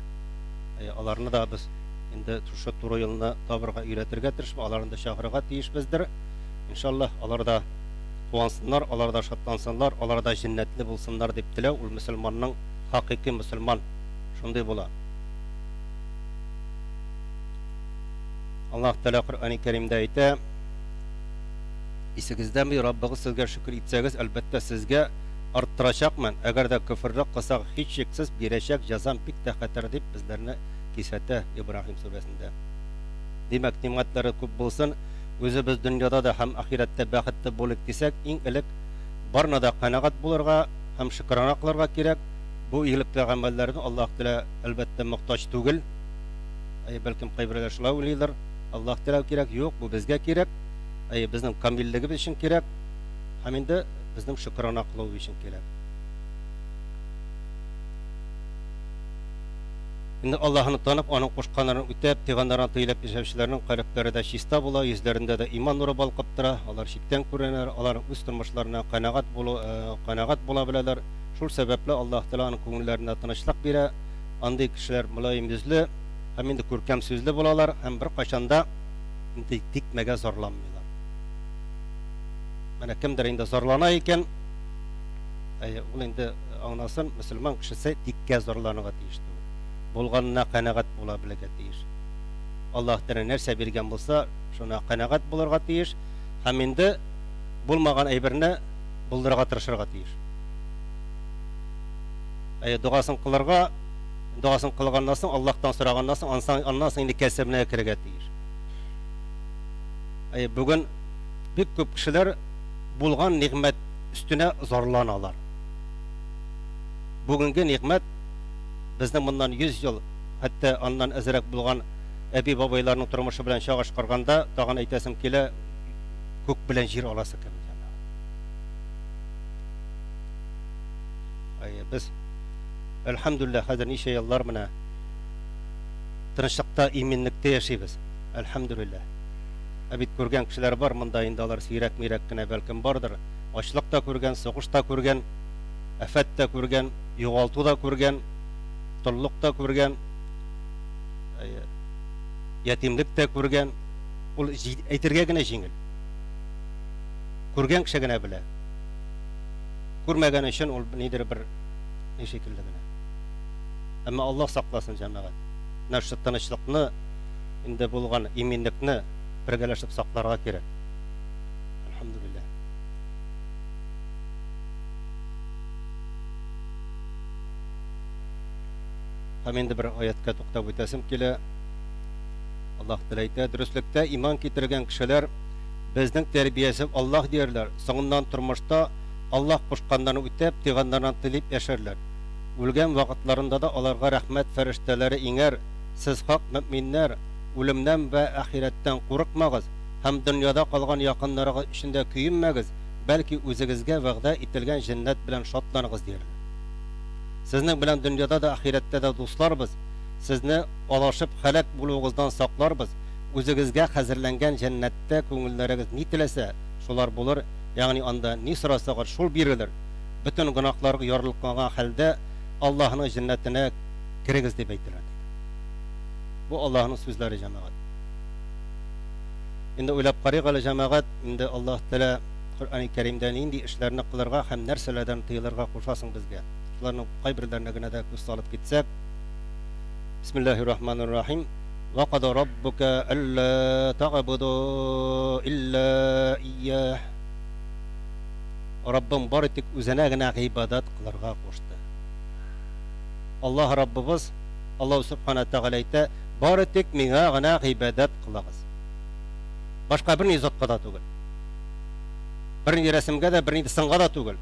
Аларны да без инде шушы туры юлны табырга өйрәтергә тырышып, аларны да чакырырга тиешбездер. Иншаллаһ, алар да куансыннар, алар да шатлансыннар, алар да җәннәтле булсыннар дип теләү, ул мөселманның хакыйкый мөселман шундый була. Аллаһ Тәгалә Коръәни Кәримдә әйтә, Исегездәме, Раббыгыз сезгә шөкер итсәгез, әлбәттә, сезгә арттырачакмын, әгәр дә көферлек кылсагыз, һичшиксез, бирәчәк җәзам бик тә хәтәр, дип безләрне кисәтә Ибраһим сүрәсендә. Димәк, нигъмәтләре күп булсын, үзебез дөньяда да һәм ахирәттә бәхетле булыйк дисәк, иң элек барына да канәгать булырга һәм шөкрана кылырга кирәк. Бу игелекле гамәлләрне Аллаһ Тәгалә, әлбәттә, мохтаҗ түгел. Әйе, бәлкем кайберәүләр шулай уйлыйдыр. Аллаһ Тәгаләгә кирәк, юк, бу безгә кирәк. Әйе, безнең камиллегебез өчен кирәк. Һәм инде безнең шөкрана кылу өчен кирәк. Инде Аллаһыны танып, аның кушканнарын үтәп, тыйганнарына тыелып яшәүчеләрнең калебләре дә чиста була, йөзләрендә дә иман нуры балкып тора, алар читтән күренәләр, алар үз тормышларына канәгать булу, канәгать була беләләр. Шул сәбәпле Аллаһ Тәгалә аның күңелләренә тынычлык бирә. Андый кешеләр мөлаем йөзле һәм инде күркәм сүзле булалар һәм беркайчан да инде тикмәгә зарланмыйлар. Менә кемдер инде зарлана икән, әйе, ул инде аңласын, мөселман кешесе тиккә зарланырга тиеш түгел. Булганына канәгать була белергә тиеш. Аллаһ Тәгалә нәрсә биргән булса, шуна канәгать булырга тиеш һәм инде булмаган әйберне булдырырга тырышырга тиеш. Әйе, догасын кылырга, догасын кылганнан соң, Аллаһтан сораганнан соң, аннан соң инде кәсебенә керергә тиеш. Әйе, бүген бик күп кешеләр булган нигъмәт өстенә зарланалар. Бүгенге нигъмәт безнең моннан 100 ел, хәтта аннан әзрәк булган әби-бабайларның тормышы белән чагыштырганда, тагын әйтәсем килә, Күк белән җир арасы кебек, җәмәгать. Әйе, без әлхәмдүлилләһ хәзер ничә еллар менә тынычлыкта, иминлектә яшибез. Әлхәмдүлилләһ. Ә бит күргән кешеләр бар, монда инде алар сирәк-мирәк кенә бәлкем бардыр. Ачлык та күргән, сугыш та күргән, афәт тә күргән, югалту да күргән, толлык та күргән, әйе, ятимлек тә күргән. Ул әйтергә генә җиңел. Күргән кеше генә белә. Күрмәгән өчен ул нидер бер ни шикелле генә. Әмма Аллаһ сакласын, җәмәгать. Менә шушы тынычлыкны, инде булган иминлекне бергәләшеп сакларга кирәк. Әлхәмдүлилләһ. Һәм инде бер аяткә туктап үтәсем килә. Аллаһ Тәгалә әйтә, Дөреслектә иман китергән кешеләр безнең тәрбияче Аллаһ диярләр, соңыннан тормышта Аллаһ кушканнарны үтәп, тыйганнарыннан тыелып яшәрләр. Үлгән вакытларында да аларга рәхмәт фәрештәләре иңәр, Сез хак мөэминнәр, үлемнән вә ахирәттән курыкмагыз һәм дөньяда калган якыннарыгыз өчен дә көенмәгез, бәлки үзегезгә вәгъдә ителгән җәннәт белән шатланыгыз, диярләр. Сезнең белән дөньяда да, ахирәттә дә дусларбыз, сезне адашып һәлак булуыгыздан сакларбыз, үзегезгә хәзерләнгән җәннәттә күңелләрегез ни теләсә, шулар булыр, ягъни анда ни сорасагыз, шул бирелер, бөтен гөнаһларыгыз ярлыканган хәлдә Аллаһының җәннәтенә керегез, дип әйтелер, диде. Бу Аллаһының сүзләре, җәмәгать. Инде уйлап карыйк әле, җәмәгать, инде Аллаһ Тәгалә Коръәни Кәримдә нинди эшләрне кылырга һәм нәрсәләрдән тыелырга куша соң безгә? Шуларның кайберләренә генә дә күз салып китсәк. Бисмиллаһир рахманир рахим. Ва када раббука алла тагбуду илла ияһ. Раббың бары тик үзенә генә гыйбадәт кылырга кушты. Аллаһ Раббыбыз, Аллаһу Субхана Тәгалә әйтә, бары тик миңа гына гыйбадәт кылыгыз. Башка берни затка да түгел. Бернинди рәсемгә дә, бернинди сынга да түгел.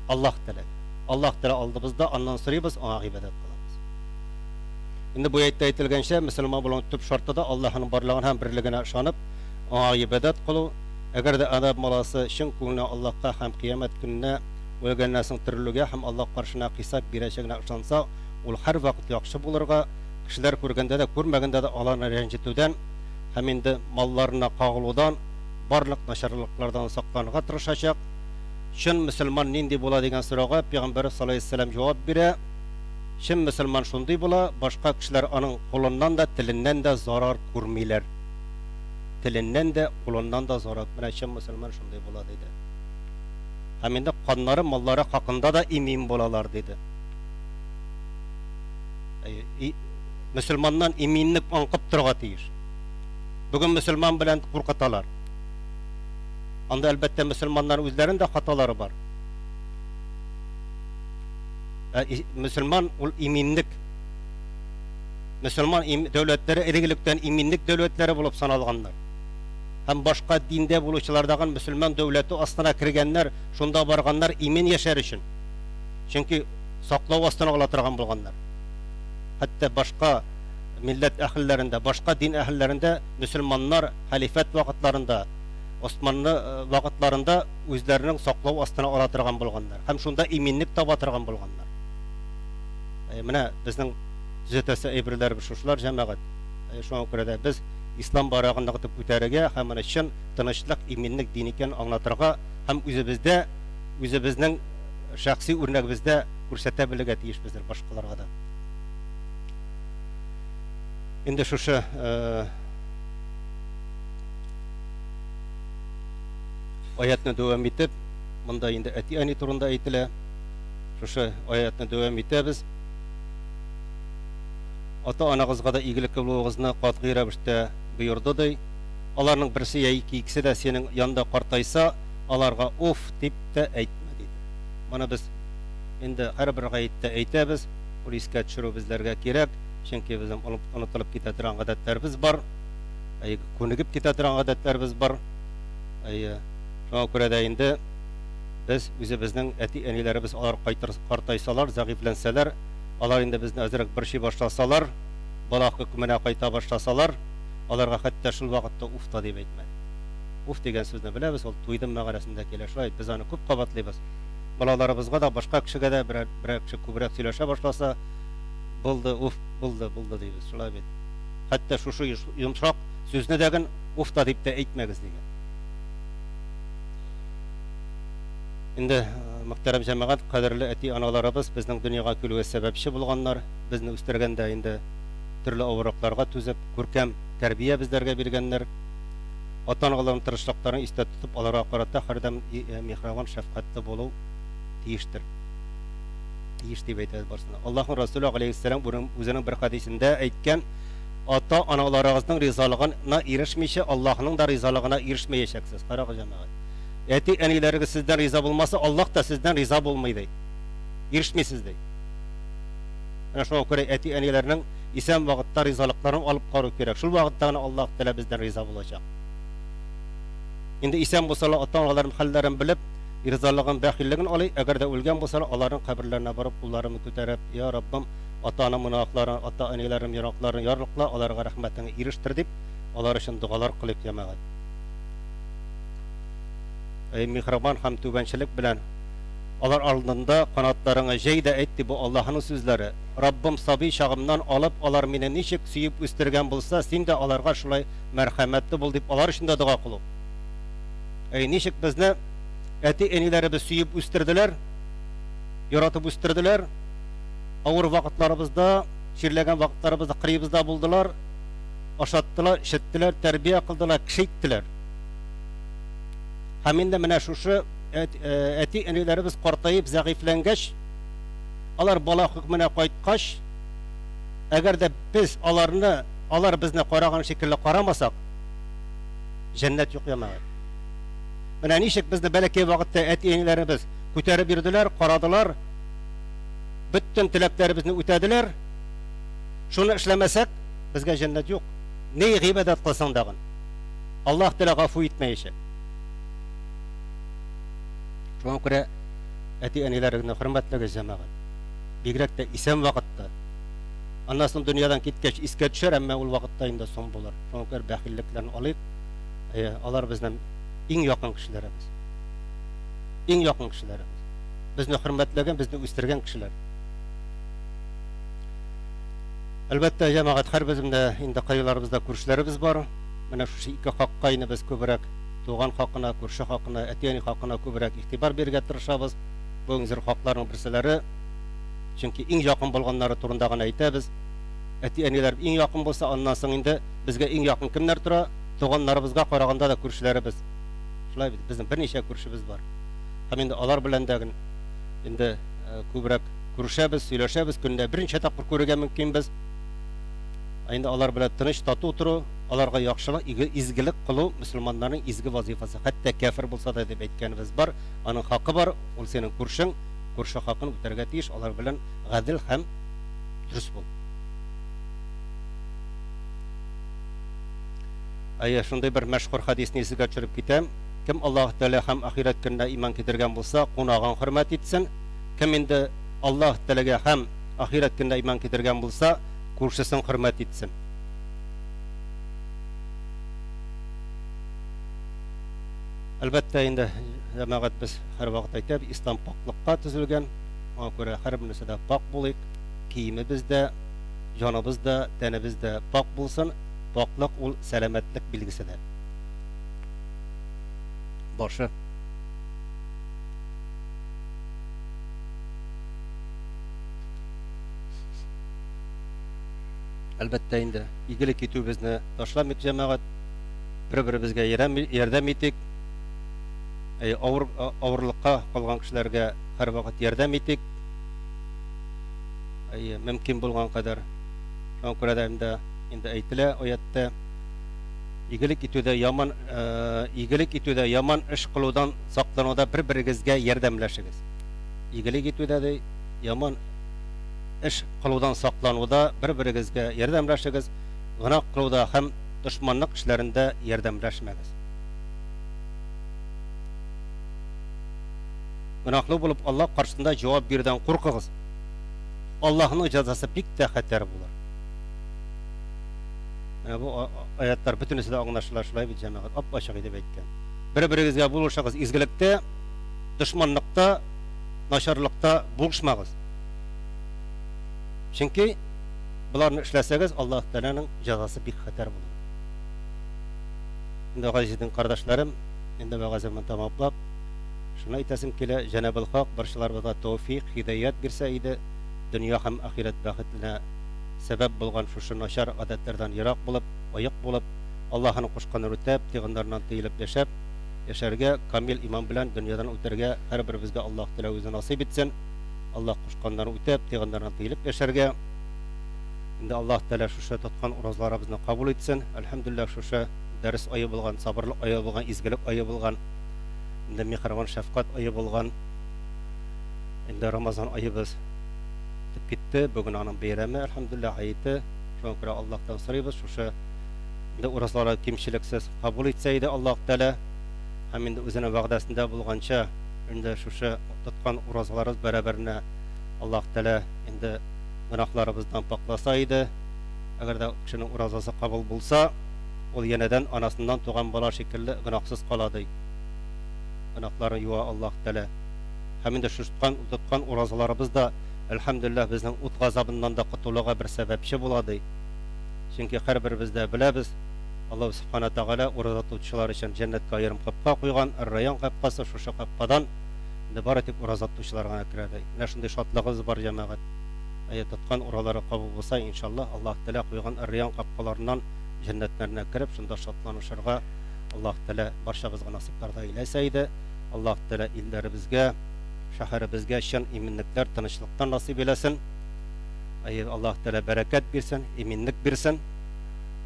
Аллаһ Тәгаләгә. Аллаһ Тәгалә алдыбызда, аннан сорыйбыз, аңа гыйбадәт кылабыз. Инде бу әйттә әйтелгәнчә, мөселман булуның төп шарты да Аллаһының барлыгына һәм берлегенә ышанып, аңа гыйбадәт кылу. Әгәр дә Адәм баласы чын күңеленнән Аллаһка һәм кыямәт көненә, үлгәннән соң терелүгә һәм Аллаһ каршына хисап бирәчәгенә ышанса, ул һәрвакыт яхшы булырга, кешеләр күргәндә дә, күрмәгәндә дә аларны рәнҗетүдән һәм инде малларына кагылудан, барлык начарлыклардан сакланырга тырышачак. Чын мөселман нинди була дигән сорауга Пәйгамбәребез саллаллаһу галәйһи вәсәлләм җавап бирә, Чын мөселман шундый була, башка кешеләр аның кулыннан да, теленнән дә зарар күрмиләр. Теленнән дә, кулыннан да зарар. Менә чын мөселман шундый була, диде. Һәм инде каннары, маллары хакында да имин булалар, диде. Мөселманнан иминлек аңкып торырга тиеш. Бүген мөселман белән куркыталар. Анда, әлбәттә, мөселманнар үзләрен дә хаталары бар. Ә мөселман ул иминлек. Мөселман дәүләтләре элек-электән иминлек дәүләтләре булып саналганнар. Һәм башка диндә булучылар дагын мөселман дәүләте астына кергәннәр, шунда барганнар имин яшәр өчен. Чөнки саклау астына ала торган булганнар. Хәтта башка милләт әһелләрендә, башка дин әһелләрендә мөселманнар хәлифәт вакытларында, Османлы вакытларында үзләренең саклау астына ала торган булганнар һәм шунда иминлек таба торган булганнар. Менә безнең төзәтәсе әйберләребез шушылар, җәмәгать. Шуңа күрә дә без ислам байрагын ныгытып күтәрергә һәм моны чын тынычлык, иминлек дин икәнен аңлатырга һәм үзебездә, үзебезнең шәхси үрнәгебездә күрсәтә белергә тиешбездер башкаларга да. Инде шушы Аятны дәвам итеп, монда инде әти-әни турында әйтелә. Шушы аятны дәвам итәбез. Ата-анагызга да игелекле булуыгызны катгый рәвештә боерды, ди. Аларның берсе яки икесе дә синең янда картайса, аларга уф дип тә әйтмә, диде. Моны без инде һәрбер гаеттә әйтәбез. Ул искә төшерү безләргә кирәк, чөнки безнең онытылып китә торган гадәтләребез бар. Әйе, күнегеп китә торган гадәтләребез бар. Әйе. Шуңа күрә дә инде без үзебезнең әти-әниләребез алар кайтыр, картайсалар, зәгыйфьләнсәләр, алар инде безне әзрәк борчый башласалар, бала хөкеменә кайта башласалар, Аларга хәтта шул вакытта уф та дип әйтмәде. Уф дигән сүзне беләбез, ул туйдым мәгънәсендә килә. Шулай бит, без аны күп кабатлыйбыз. Балаларыбызга да, башка кешегә дә берәр, берәр кеше күбрәк сөйләшә башласа, булды, уф, булды, булды дибез. Шулай бит. Хәтта шушы йомшак сүзне дә ген уф та дип тә әйтмәгез дигән. Инде, мөхтәрәм җәмәгать, кадерле әти-аналарыбыз безнең дөньяга килүгә сәбәпче булганнар, безне үстергәндә инде төрле авырлыкларга түзеп, күркәм тәрбия безләргә биргәннәр. Ата-аналарның тырышлыкларын истә тотып, аларга карата һәрдәм миһрабан, шәфкатьле булу тиештер. Тиеш дип әйтәбез барысына. Аллаһның Расуле галәйһиссәлам үзенең бер хәдисендә әйткән, Ата-аналарыгызның ризалыгына ирешмичә, Аллаһның да ризалыгына ирешмәячәксез. Карагыз, җәмәгать. Әти-әниләрегез сездән риза булмаса, Аллаһ та сездән риза булмый, ди. Ирешмисез, ди. Менә шуңа күрә әти-әниләрнең исән вакытта ризалыкларын алып кару кирәк. Шул вакытта гына Аллаһ Тәгалә бездән риза булачак. Инде исән булсалар, ата-аналарның хәлләрен белеп, ризалыгын, бәхиллеген алыйк. Әгәр дә үлгән булсалар, аларның каберләренә барып, кулларымны күтәреп, Я Раббым, ата-анам гөнаһларын, ата-әниләрем гөнаһларын ярлыкла, аларга рәхмәтеңне ирештер, дип, алар өчен догалар кылыйк, җәмәгать. Әй, миһербан һәм түбәнчелек белән алар алдында канатларыңы җәй дә әйт, ди, бу Аллаһының сүзләре. Раббым, сабый чагымнан алып, алар мине ничек сөеп үстергән булса, син дә аларга шулай мәрхәмәтле бул, дип, алар өчен дә дога кылу. Әй, ничек безне әти-әниләребез сөеп үстерделәр, яратып үстерделәр, авыр вакытларыбызда, чирләгән вакытларыбызда кырыебызда булдылар, ашаттылар, эчерттеләр, тәрбия кылдылар, кеше иттеләр. Һәм инде менә шушы әти-әниләребез картаеп, зәгыйфьләнгәч, алар бала хөкеменә кайткач, әгәр дә без аларны, алар безне караган шикелле карамасак, җәннәт юк җәмәгать. Менә ничек безне бәләкәй вакытта әти-әниләребез күтәреп йөрделәр, карадылар, бөтен теләкләребезне үтәделәр. Шуны эшләмәсәк, безгә җәннәт юк. Ни гыйбадәт кылсаң дагын. Аллаһ Тәгалә гафу итмәячәк. Шуңа күрә әти-әниләрегезне хөрмәтләгез, җәмәгать. Бигрәк тә исән вакытта. Аннан соң дөньядан киткәч искә төшәр, әмма ул вакытта инде соң булыр. Шуңа күрә бәхиллекләрне алыйк. Әйе, алар безнең иң якын кешеләребез. Иң якын кешеләребез. Безне хөрмәтләгән, безне үстергән кешеләр. Әлбәттә, җәмәгать, һәрберебезнең дә инде кайларыбызда күршеләребез бар. Менә шушы ике хакка инде без күбрәк туган хакына, күрше хакына, әти-әни хакына күбрәк игътибар бирергә тырышабыз. Бу иң зур хакларның берселәре. Чөнки иң якын булганнары турында гына әйтәбез. Әти-әниләр иң якын булса, аннан соң инде безгә иң якын кемнәр тора? Туганнарыбызга караганда да күршеләребез. Шулай бит, безнең берничә күршебез бар. Һәм инде алар белән дә инде күбрәк күрешәбез, сөйләшәбез, көненә берничә тапкыр күрергә мөмкинбез. Ә инде алар белән тыныч, тату тору, аларга яхшылык, изгелек кылу мөселманнарның изге вазыйфасы. Хәтта кяфер булса да дип әйткәнебез бар, аның хакы бар, ул синең күршең, күрше хакын үтәргә тиеш, алар белән гадел һәм дөрес бул. Әйе, шундый бер мәшһүр хәдисне исегә төшереп китәм. Кем Аллаһ Тәгалә һәм ахирәт көненә иман китергән булса, кунагын хөрмәт итсен. Кем инде Аллаһ Тәгаләгә һәм ахирәт көненә иман китергән булса, күршесен хөрмәт итсен. Әлбәттә инде, җәмәгать, без һәрвакыт әйтәбез, ислам пакьлыкка төзелгән. Шуңа күрә һәрбер нәрсәдә пакь булыйк. Киемебез дә, җаныбыз да, тәнебез дә пакь булсын. Пакьлык ул сәламәтлек билгесе дә. Башы. Әлбәттә инде, игелек итүебезне ташламыйк, җәмәгать. Бер-беребезгә ярдәм итик. Әй, авыр, авырлыкка калган кешеләргә һәрвакыт ярдәм итик. Әй, мөмкин булган кадәр. Шуңа күрә дә инде, инде әйтелә аятьтә, игелек итүдә яман, игелек итүдә яман эш кылудан саклануда бер-берегезгә ярдәмләшегез. Игелек итүдә ди, яман эш кылудан саклануда бер-берегезгә ярдәмләшегез, гөнаһ кылуда һәм дошманлык эшләрендә ярдәмләшмәгез. Гөнаһлы булып Аллаһ каршысында җавап бирүдән куркыгыз. Аллаһның җәзасы бик тә хәтәр булыр. Менә бу аятлар бөтенесе дә аңлашыла шулай бит, җәмәгать, ап-ачык итеп әйткән. Бер-берегезгә булышыгыз изгелектә, дошманлыкта, начарлыкта булышмагыз. Чөнки боларны эшләсәгез, Аллаһ Тәгаләнең җәзасы бик хәтәр булыр. Инде газиз дин кардәшләрем, инде вәгаземне тәмамлап, шуны әйтәсем килә, Җәнабел Хак барчаларыбызга тәүфик, һидаять бирсә иде, дөнья һәм ахирәт бәхетенә сәбәп булган шушы начар гадәтләрдән ерак булып, аек булып, Аллаһының кушканын үтәп, тыйганнарыннан тыелып яшәп, яшәргә, камил иман белән дөньядан үтәргә һәрберебезгә Аллаһ Тәгалә үзе насыйп итсен. Аллаһ кушканнарын үтәп, тыйганнарыннан тыелып яшәргә. Инде Аллаһ Тәгалә шушы тоткан уразаларыбызны кабул итсен. Әлхәмдүлилләһ, шушы дәрес ае булган, сабырлык ае булган, изгелек ае булган, инде миһербан, шәфкать ае булган, инде Рамазан аебыз үтеп китте. Бүген аның бәйрәме, әлхәмдүлилләһ, гаете. Шуңа күрә Аллаһтан сорыйбыз, шушы инде уразалары кимчелексез кабул итсә иде Аллаһ Тәгалә. Һәм инде үзенең вәгъдәсендә булганча, инде шушы тоткан уразаларыбыз бәрабәренә Аллаһ Тәгалә инде гөнаһларыбыздан пакъласа иде. Әгәр дә кешенең уразасы кабул булса, ул янәдән анасыннан туган бала шикелле гөнаһсыз кала, ди. Гөнаһларын юа Аллаһ Тәгалә. Һәм инде шушы тоткан, тоткан уразаларыбыз да, әлхәмдүлилләһ, безнең ут газабыннан да котылуга бер сәбәпче була, ди. Чөнки һәрберебез дә беләбез, Аллаһ Сүбхәнә Тәгалә ураза тотучылар өчен җәннәткә аерым капка куйган, Әр-Райян капкасы, шушы капкадан инде бары тик ураза тотучылар гына керә, ди. Менә шундый шатлыгыбыз бар, җәмәгать. Әйе, тоткан уралары кабул булса, иншаллаһ, Аллаһ Тәгалә куйган Әр-Райян капкаларыннан җәннәтләренә кереп, шунда шатланышырга Аллаһ Тәгалә барчабызга насыйпларда әйләсә иде. Аллаһ Тәгалә илләребезгә, шәһәребезгә чын иминлекләр, тынычлыктан насыйп әйләсен. Әйе, Аллаһ Тәгалә бәрәкәт бирсен, иминлек бирсен.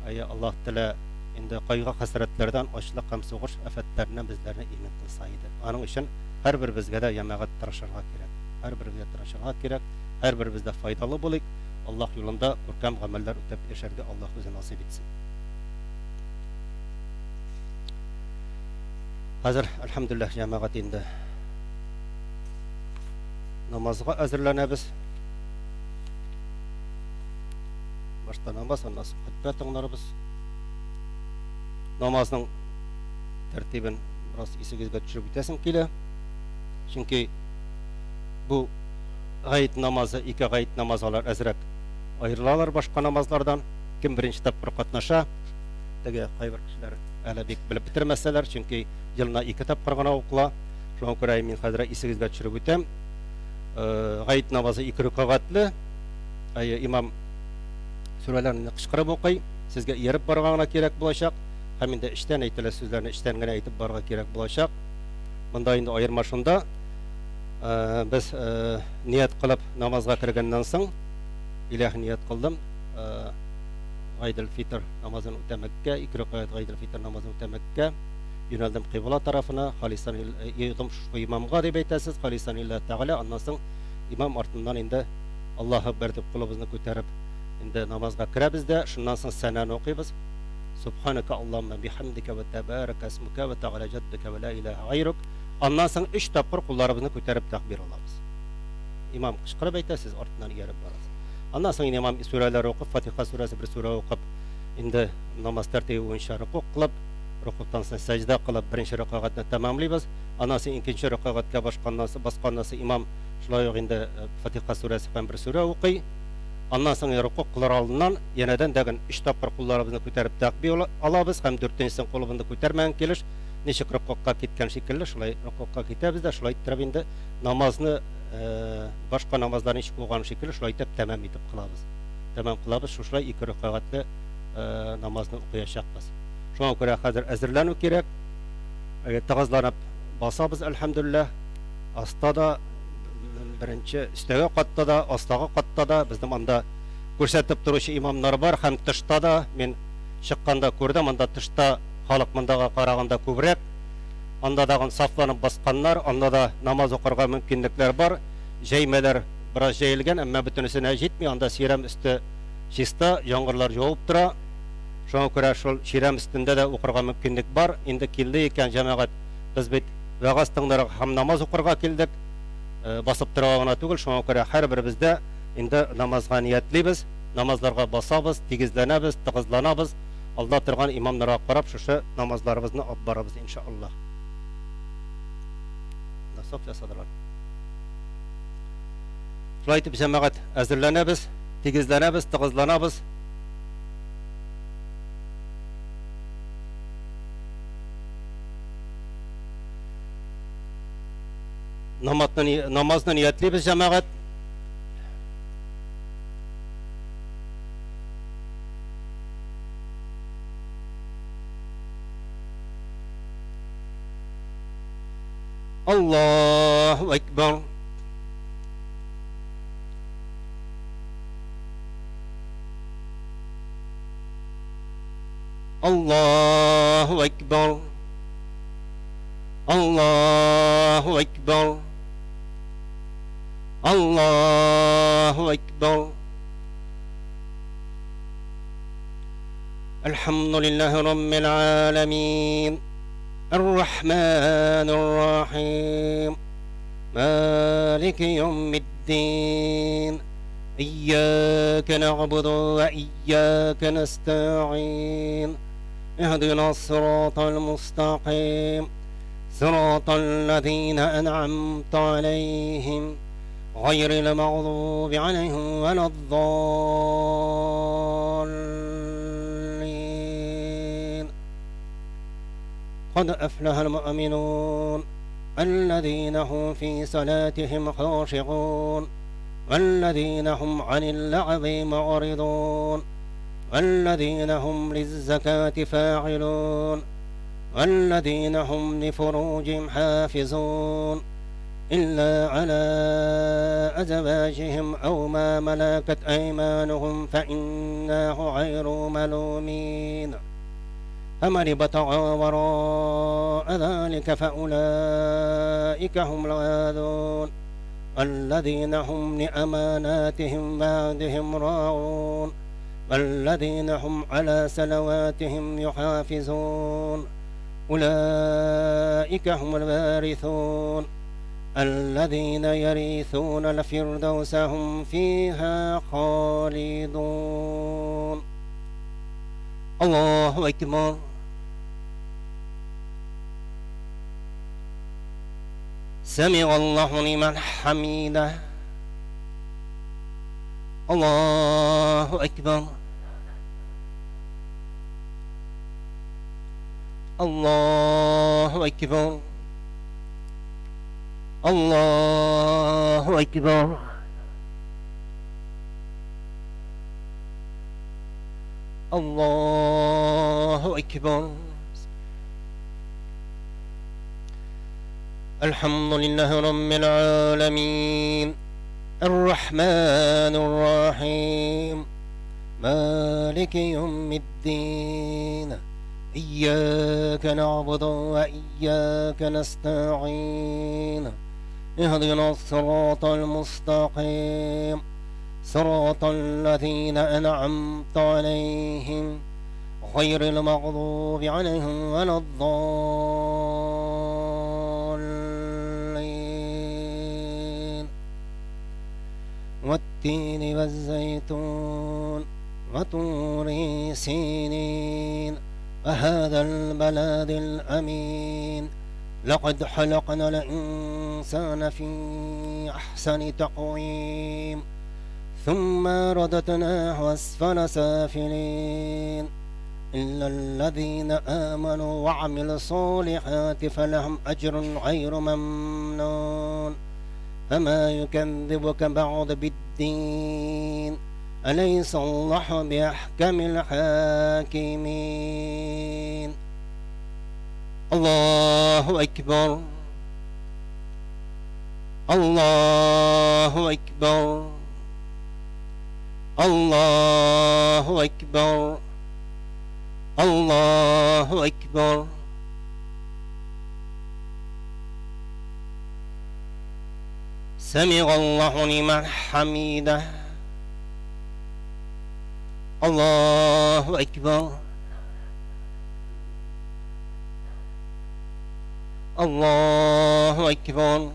Әйе, Аллаһ Тәгалә инде кайгы-хәсрәтләрдән, ачлык һәм сугыш афәтләреннән безләрне имин кылса иде. Аның өчен һәрберебезгә дә, җәмәгать, тырышырга кирәк. Һәрберебезгә тырышырга кирәк. Һәрберебез дә файдалы булыйк, Аллаһ юлында күркәм гамәлләр үтәп яшәргә Аллаһ үзе насыйп итсен. Хәзер, әлхәмдүлилләһ, җәмәгать инде намазга әзерләнәбез. Башта намаз, аннан соң хөтбә тыңларбыз. Намазның тәртибен бераз исегезгә төшереп үтәсем килә. Чөнки бу Гает намазы, ике гает намазы алар әзрәк аерылалар башка намазлардан. Кем беренче тапкыр катнаша, теге кайбер кешеләр әле бик белеп бетермәсәләр, чөнки елына ике тапкыр гына укыла. Шуңа күрә мин хәзер исегезгә төшереп үтәм. Э, гает намазы ике рөкәгатьле. Әйе, имам сүрәләрне кычкырып укый. Сезгә ияреп барырга гына кирәк булачак. Һәм инде эчтән әйтелә сүзләрне эчтән генә әйтеп барырга кирәк булачак. Монда инде аерма шунда. Э, без э, ният кылып намазга кергәннән соң, иләһ ният кылдым, э, Гайдел фитр намазын үтәмәккә, ике рәкәгать Гайдел фитр намазын үтәмәккә юнәлдем кыйбла тарафына, халисан йодым шушы имамга дип әйтәсез, халисан лиллаһи тәгалә, аннан соң имам артыннан инде Аллаһу акбәр дип кулыбызны күтәреп инде намазга керәбез дә, шуннан соң сәнәне укыйбыз. Субханaka Аллаһумма бихамдика ва табарака исмука ва тәгалә җаддука ва ла илаһа гайрук. Аннан соң өч тапкыр кулларыбызны күтәреп тәкбир алабыз. Имам кычкырып әйтә, сез артыннан ияреп барасыз. Аннан соң инде имам сүрәләр укып, Фатиха сүрәсе бер сүрә укып, инде намаз тәртибе буенча рокуг кылып, рокугтан соң сәҗдә кылып, беренче рәкәгатьне тәмамлыйбыз. Аннан соң икенче рәкәгатькә башканнан соң, басканнан соң имам шулай ук инде э, Фатиха сүрәсе һәм бер сүрә укый. Аннан соң рокуг кылыр алдыннан янәдән дәген өч тапкыр кулларыбызны күтәреп тәкбир алабыз һәм дүртенчесен кулыбызны күтәрмәгән килеш Ничек рөкүгъка киткән шикелле, шулай рөкүгъка китәбез дә, шулай иттереп инде намазны башка намазлар ничек укыган шикелле, шулай итеп тәмам итеп кылабыз. Тәмам кылабыз, шушылай ике рөкәгатьле намазны укыячакбыз. Шуңа күрә хәзер әзерләнү кирәк. Тыгызланып басабыз, әлхәмдүлилләһ. Аста да, беренче өстәге катта да, астагы катта да безнең анда күрсәтеп торучы имамнар бар һәм тышта да мин чыкканда күрдем, анда тышта Халык мондага караганда күбрәк. Анда тагын сафланып басканнар, анда да намаз укырга мөмкинлекләр бар. Җәймәләр бераз җәелгән, әмма бөтенесенә җитми. Анда чирәм өсте чиста, яңгырлар явып тора. Шуңа күрә шул чирәм өстендә дә укырга мөмкинлек бар. Инде килде икән, җәмәгать, без бит вәгазь тыңларга һәм намаз укырга килдек. Басып торырга гына түгел, шуңа күрәһәрберебез дә инде намазга ниятлибез, намазларга басабыз, тигезләнәбез, тыгызланабыз. Алда торган имамнарга карап шушы намазларыбызны алып барабыз, иншаллаһ. Да саф ясадылар. Шулай итеп, җәмәгать, әзерләнәбез, тигезләнәбез, тыгызланабыз. Намазны, намазны ниятлибез, җәмәгать. Аллаһу Акбар. Аллаһу Акбар. Аллаһу Акбар. Аллаһу Акбар. الحمد لله رب العالمين الرحمن الرحيم مالك يوم الدين إياك نعبد وإياك نستعين اهدنا الصراط المستقيم صراط الذين أنعمت عليهم غير المغضوب عليهم ولا الضالين قد أفلح المؤمنون الذين هم في صلاتهم خاشعون والذين هم عن اللعب معرضون والذين هم للزكاة فاعلون والذين هم لفروجهم حافظون إلا على أزواجهم أو ما ملكت أيمانهم فإنه غير ملومين فمن ابتغى وراء ذلك فأولئك هم العادون الذين هم لأماناتهم بعدهم راعون والذين هم على صلواتهم يحافظون أولئك هم الوارثون الذين يرثون الفردوس هم فيها خالدون الله أكبر سمع الله لمن حميده الله أكبر الله أكبر الله أكبر الله أكبر الحمد لله رب العالمين الرحمن الرحيم مالك يوم الدين إياك نعبد وإياك نستعين اهدنا الصراط المستقيم صراط الذين أنعمت عليهم غير المغضوب عليهم ولا الضالين والتين والزيتون وطور سينين وهذا البلد الأمين لقد خلقنا الإنسان في أحسن تقويم ثم رددناه أسفل سافلين إلا الذين آمنوا وعملوا الصالحات فلهم أجر غير ممنون فما يكذبك بعد بالدين أليس الله بأحكم الحاكمين الله أكبر الله أكبر الله أكبر الله أكبر سمع الله لمن حميده الله أكبر الله أكبر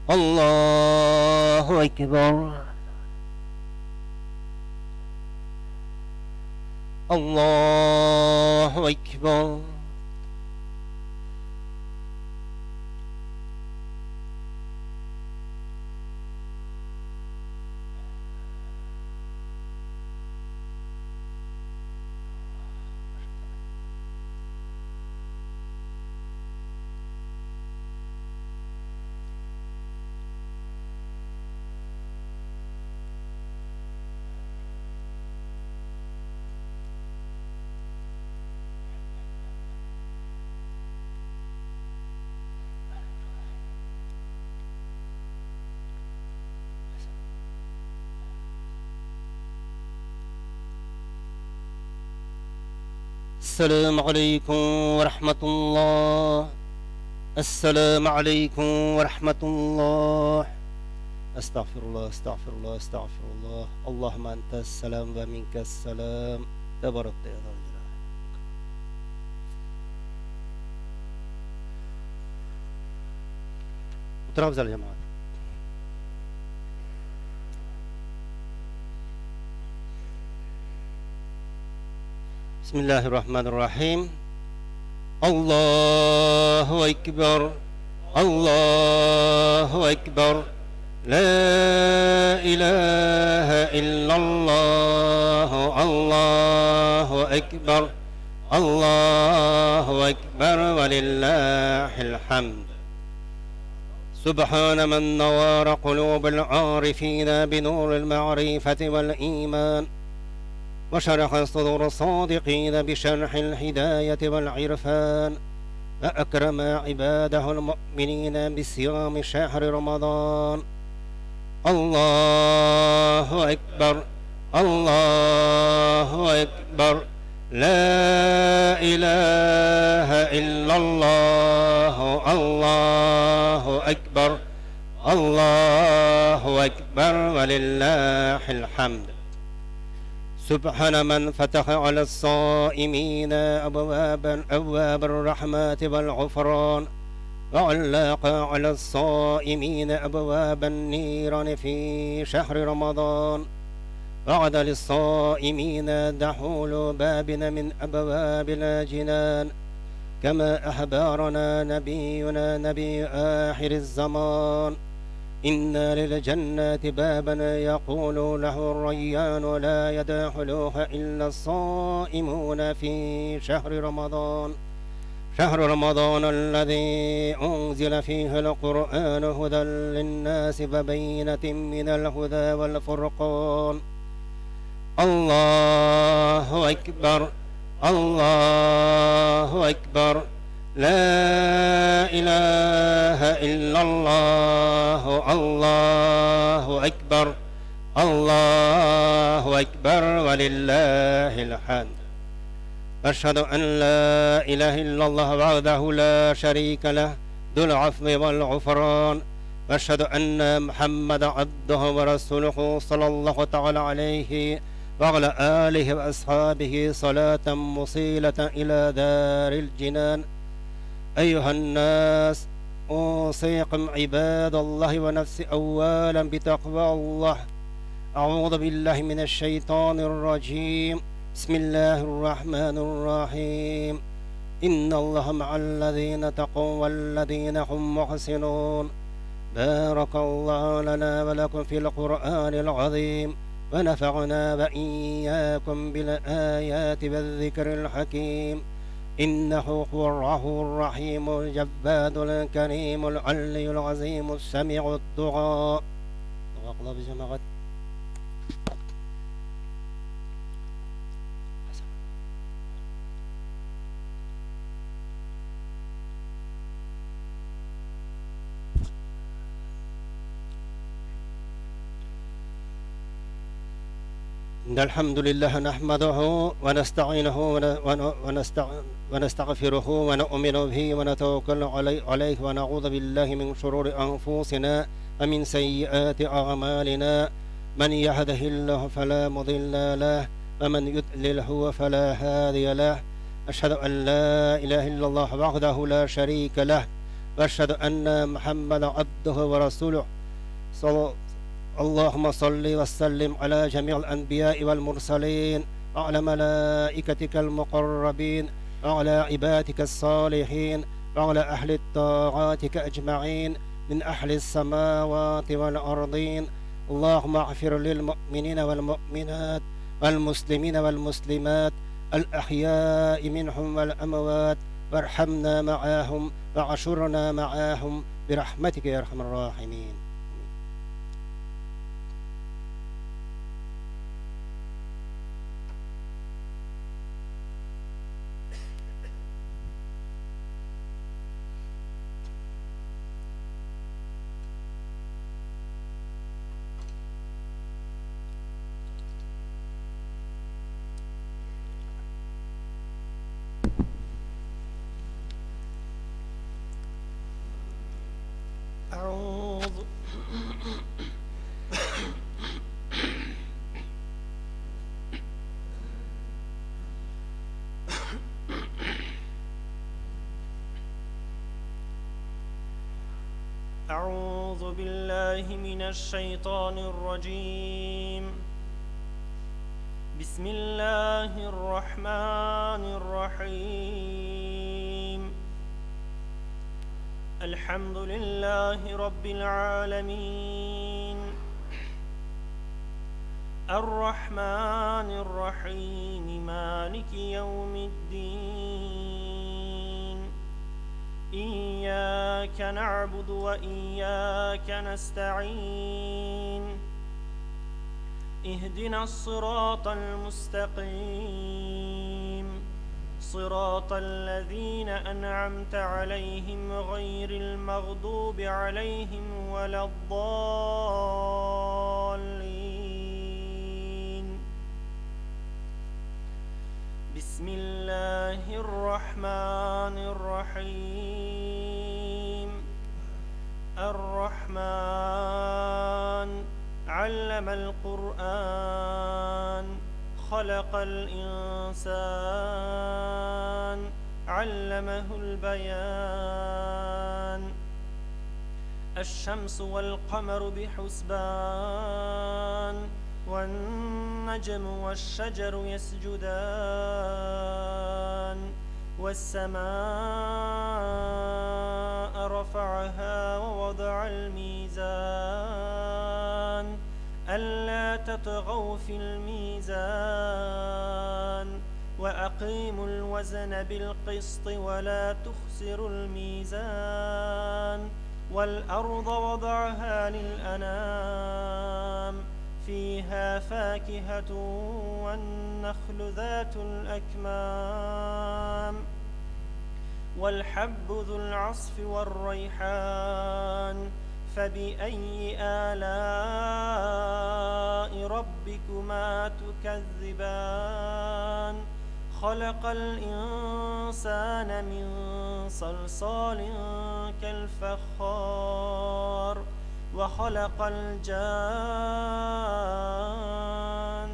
الله أكبر Аллаһу әкбар. السلام عليكم ورحمة الله السلام عليكم ورحمة الله أستغفر الله أستغفر الله أستغفر الله اللهم أنت السلام ومنك السلام تبارك يا ذا الجلال Утырабыз әле, җәмәгать. Бисмиллахир рахманир рахим. Аллаһу акбар. Аллаһу акбар. Ла илаһа иллаллаһ. Аллаһу акбар. Аллаһу акбар ва лиллахил хамд. سبحان من نوار قلوب العارفين بنور المعرفة والإيمان وشرح صدور الصادقين بشرح الهداية والعرفان وأكرم عباده المؤمنين بصيام شهر رمضان الله أكبر الله أكبر لا إله إلا الله الله أكبر الله أكبر ولله الحمد سبحان من فتح على الصائمين أبواب أبواب الرحمة والغفران وعلق على الصائمين أبواب النيران في شهر رمضان وعد للصائمين دخول بابنا من أبواب الجنان كما أخبرنا نبينا نبي آخر الزمان إن للجنة بابا يقول له الريان لا يدخلها إلا الصائمون في شهر رمضان شهر رمضان الذي أنزل فيه القرآن هدى للناس وبينة من الهدى والفرقان الله أكبر الله أكبر لا إله إلا الله الله أكبر الله أكبر ولله الحمد أشهد أن لا إله إلا الله وحده لا شريك له ذو العفو والغفران وأشهد أن محمد عبده ورسوله صلى الله تعالى عليه وعلى آله وأصحابه صلاة مصيلة إلى دار الجنان أيها الناس أوصيكم عباد الله ونفسي أولا بتقوى الله أعوذ بالله من الشيطان الرجيم بسم الله الرحمن الرحيم إن الله مع الذين تقوا والذين هم محسنون بارك الله لنا ولكم في القرآن العظيم ونفعنا وإياكم بالآيات والذكر الحكيم إنه هو الرحيم الرحيم الجباد الكريم العلي العظيم السميع الدعاء دعاء إن الحمد لله نحمده ونستعينه ونستغفره ونؤمن به ونتوكل عليه ونعوذ بالله من شرور أنفسنا ومن سيئات أعمالنا من يهده الله فلا مضل له ومن يضلله فلا هادي له أشهد أن لا إله إلا الله وحده لا شريك له وأشهد أن محمدا عبده ورسوله اللهم صل وسلم على جميع الأنبياء والمرسلين وعلى ملائكتك المقربين وعلى عبادك الصالحين وعلى أهل الطاعاتك أجمعين من أهل السماوات والأرضين اللهم اغفر للمؤمنين والمؤمنات والمسلمين والمسلمات الأحياء منهم والأموات وارحمنا معهم وعشرنا معهم برحمتك يا أرحم الراحمين. أعوذ أعوذ بالله من الشيطان الرجيم بسم الله الرحمن الرحيم الحمد لله رب العالمين الرحمن الرحيم مالك يوم الدين إياك نعبد وإياك نستعين اهدنا الصراط المستقيم صراط الذين أنعمت عليهم غير المغضوب عليهم ولا الضالين بسم الله الرحمن الرحيم الرحمن علم القرآن خلق الإنسان علمه البيان الشمس والقمر بحسبان والنجم والشجر يسجدان والسماء رفعها ووضع الميزان ألا تطغوا في الميزان وأقيموا الوزن بالقسط ولا تخسروا الميزان والأرض وضعها للأنام فيها فاكهة والنخل ذات الأكمام والحب ذو العصف والريحان فبأي آلاء ربكما تكذبان خلق الإنسان من صلصال كالفخار وخلق الجان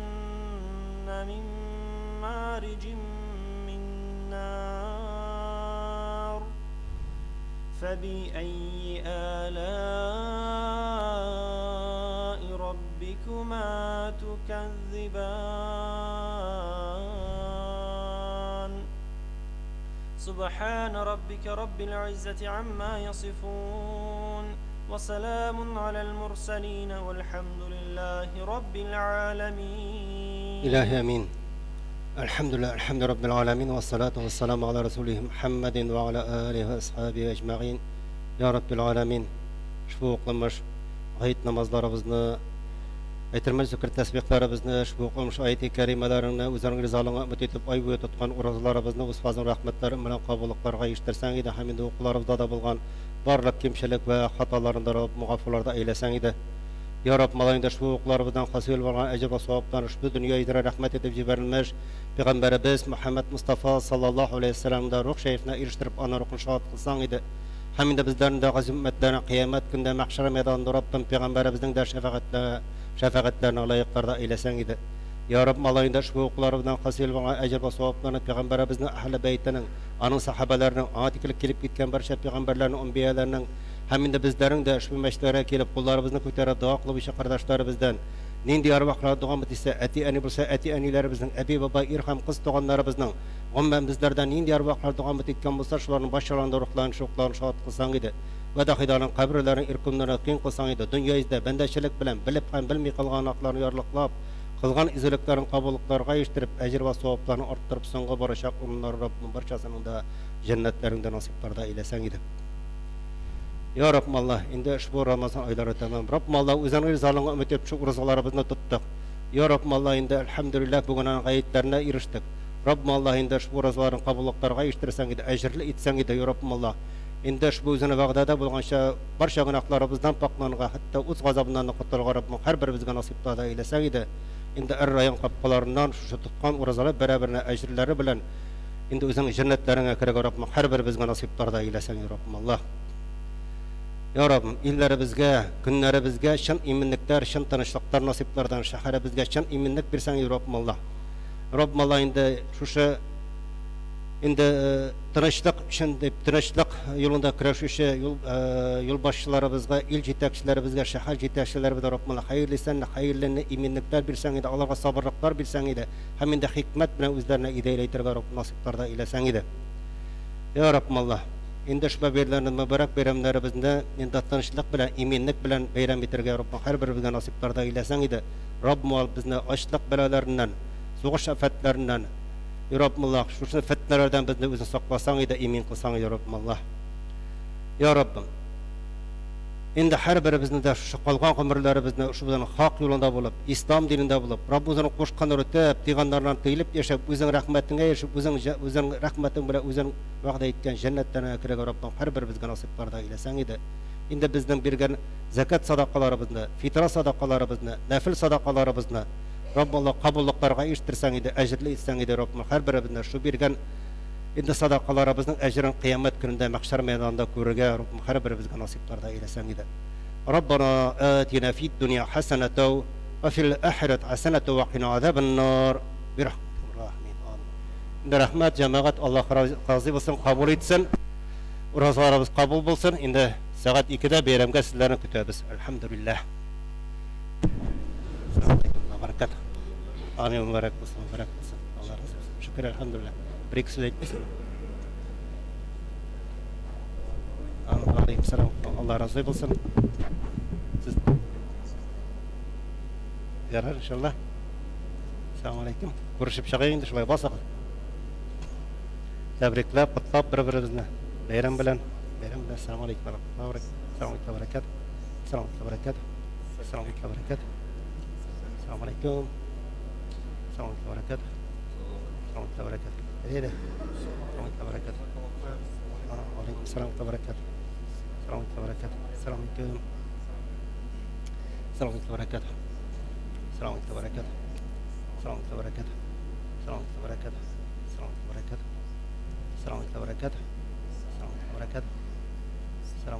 من مارج من نار فبأي آلاء ربكما تكذبان سبحان ربك رب العزة عما يصفون وسلام على المرسلين والحمد لله رب العالمين. إلهي أمين. الحمد لله الحمد رب العالمين والصلاة والسلام على رسوله محمد وعلى آله وأصحابه أجمعين. يا رب العالمين Ошбу укылмыш гает намазларыбызны, әйтелмеш зикр тәсбихләребезне, ошбу укылмыш аяти кәримәләреңне, үзеңнең ризалыгыңа өмет итеп ай буе тоткан уразаларыбызны үз фазлың рәхмәтләрең белән кабуллыкларга ирештерсәң иде һәм инде укуларыбызда да булган барлык кимчелек вә хаталарны да Раббым гафуларда әйләсәң иде. Я Раббым, алай инде ошбу укуларыбыздан хасил булган әҗер вә саваплар ошбу дөнья йөзенә рәхмәт итеп җибәрелмеш Пәйгамбәребез Мөхәммәд Мостафа саллаллаһу алейһи вә сәлләмнең дә рух шәрифенә ирештереп, аны рухын шат кылсаң иде. Һәм инде безләрне дә газиз өммәтләрне кыямәт көндә мәхшәр мәйданында Раббым пәйгамбәребезнең дә шәфәгатьлә шәфәгатьләренә лаекларда әйләсәң иде. Я Раббым, алай инде ошбу укуларыбыздан хасил булган әҗер вә савапларны пәйгамбәребезнең әһле бәйтенең, аның сәхабәләренең, аңа тикле килеп киткән барча пәйгамбәрләрнең, әнбияләрнең һәм инде безләрнең дә ошбу мәчетләргә килеп кулларыбызны күтәреп дога кылып үче кардәшләребездән Нинди әрвахлар догамыт исә, әти-әни булса, әти-әниләребезнең, әби-бабай, ир һәм кыз туганнарыбызның, гомумән, безләрдән нинди әрвахлар догамыт иткән булса, шуларның барчаларының да рухларын, шукларын шат кылсаң иде. Вә дәхи дә аның каберләрен иркүннәренә киң кылсаң иде. Дөнья йөздә, бәндәчелек белән, белеп һәм белми кылган гөнаһларын ярлыклап, кылган изгелекләрен кабуллыкларга ирештереп, әҗер вә савапларын арттырып, соңгы барачак урыннары Раббым барчасының да җәннәтләреңдә насыйпларда әйләсәң иде. Я Раббым Аллаһ, инде ошбу Рамазан айлары тәмам. Раббым Аллаһ, үзеңнең ризалыгыңа өмет итеп шул уразаларыбызны тоттык. Я Раббым Аллаһ, инде әлхәмдүлилләһ, бүген аның гаетләренә ирештек. Раббым Аллаһ, инде ошбу уразаларын кабуллыкларга ирештерсәң иде, әҗерле итсәң иде, я Раббым Аллаһ. Инде ошбу үзеңнең вәгъдәдә булганча, барча гөнаһларыбыздан пакъланырга, хәтта үз газабыннан да котылырга Раббым һәрберебезгә насыйплар да әйләсәң иде. Инде Әр-Райян капкаларыннан шушы тоткан уразалар бәрабәренә әҗерләре белән Инде үзең җәннәтләреңә керергә, Раббым, һәрберебезгә насыйплар да әйләсәң, я Раббым Аллаһ. Я Раббым, илләребезгә, көннәребезгә чын иминлекләр, чын тынычлыклар насыйплардан, шәһәребезгә чын иминлек бирсәң, я Раббым Аллаһ. Раббым Аллаһ, инде шушы инде э, тынычлык өчен дип, тынычлык юлында көрәшүче юл, э, юлбашчыларыбызга, ил җитәкчеләребезгә, шәһәр җитәкчеләребезгә, Раббым Аллаһ, хәерлесен, хәерлене иминлекләр бирсәң иде, аларга сабырлыклар бирсәң иде. Һәм инде хикмәт белән үзләренә идарә итәргә Раббым насыйплар да әйләсәң иде. Я Раббым Аллаһ, инде ошбу бәйрәмнәрне, мөбарәк бәйрәмнәребезне инде тынычлык белән, иминлек белән бәйрәм итәргә Раббым һәрберебезгә насыйплар да әйләсәң иде. Раббым Аллаһ, безне ачлык бәлаләреннән, сугыш афәтләреннән, Я Раббым Аллаһ, шушы фетнәләрдән безне үзең сакласаң иде, имин кылсаң иде, Раббым Аллаһ. Я Раббым, Инде һәрберебезне дә шушы калган гомерләребезне ошбудан хак юлында булып, ислам динендә булып, Раббы үзенең кушканнарын үтәп, тыйганнарыннан тыелып яшәп, үзең рәхмәтеңә ирешеп, үзең үзең рәхмәтең белән үзең вәгъдә иткән җәннәтләреңә керергә Раббым һәрберебезгә насыйплар да әйләсәң иде. Инде безнең биргән зәкят садакаларыбызны, фитра садакаларыбызны, нәфел садакаларыбызны, Раббы Аллаһ, кабуллыкларга ирештерсәң иде, әҗерле итсәң иде, Раббым, һәрберебезне шу биргән Инде садакаларыбызның әҗерен кыямәт көнендә мәхшәр мәйданында күрергә Раббым һәрберебезгә насыйплар да әйләсәң иде. Раббана атина фид дөнья хәсәнәтәү ва фил ахирәт хәсәнәтәү ва кина азабан нар. Бирахмәтикә рахмин. Амин. Инде рәхмәт, җәмәгать, Аллаһ разый булсын, кабул итсен. Уразаларыбыз кабул булсын. Инде сәгать 2-дә бәйрәмгә сезләрне көтәбез. Әлхәмдүлилләһ. Ассаламу алейкум ва баракатуһ. Амин, мөбарәк булсын, мөбарәк булсын. Алла разый булсын. Шөкер, әлхәмдүлилләһ. Бер-ике сүз әйтмисеңме? Алейкум сәлам. Алла разый булсын. Сез Ярар, иншалла. Ассаламу алейкум. Күрешеп чыгыйк инде шулай басыгыз. Тәбрикләп, котлап бер-беребезне. Бәйрәм белән. Бәйрәм белән. Ассаламу алейкум ва рахматуллаһи ва баракатуһ. Ассаламу алейкум ва баракатуһ. Ассаламу алейкум ва баракатуһ. Ассаламу алейкум. Ассаламу алейкум ва баракатуһ. Ассаламу алейкум ва баракатуһ. Әйдә. Ассаламу алейкум ва баракатуһ. Алейкум ассалам ва баракатуһ. Ассаламу алейкум ва баракатуһ. Ассаламу алейкум. Ассаламу алейкум ва баракатуһ. Ассаламу алейкум ва баракатуһ. Ассаламу алейкум ва баракатуһ. Ассаламу алейкум ва баракатуһ. Ассаламу алейкум ва баракатуһ. Ассаламу алейкум ва баракатуһ. Ассаламу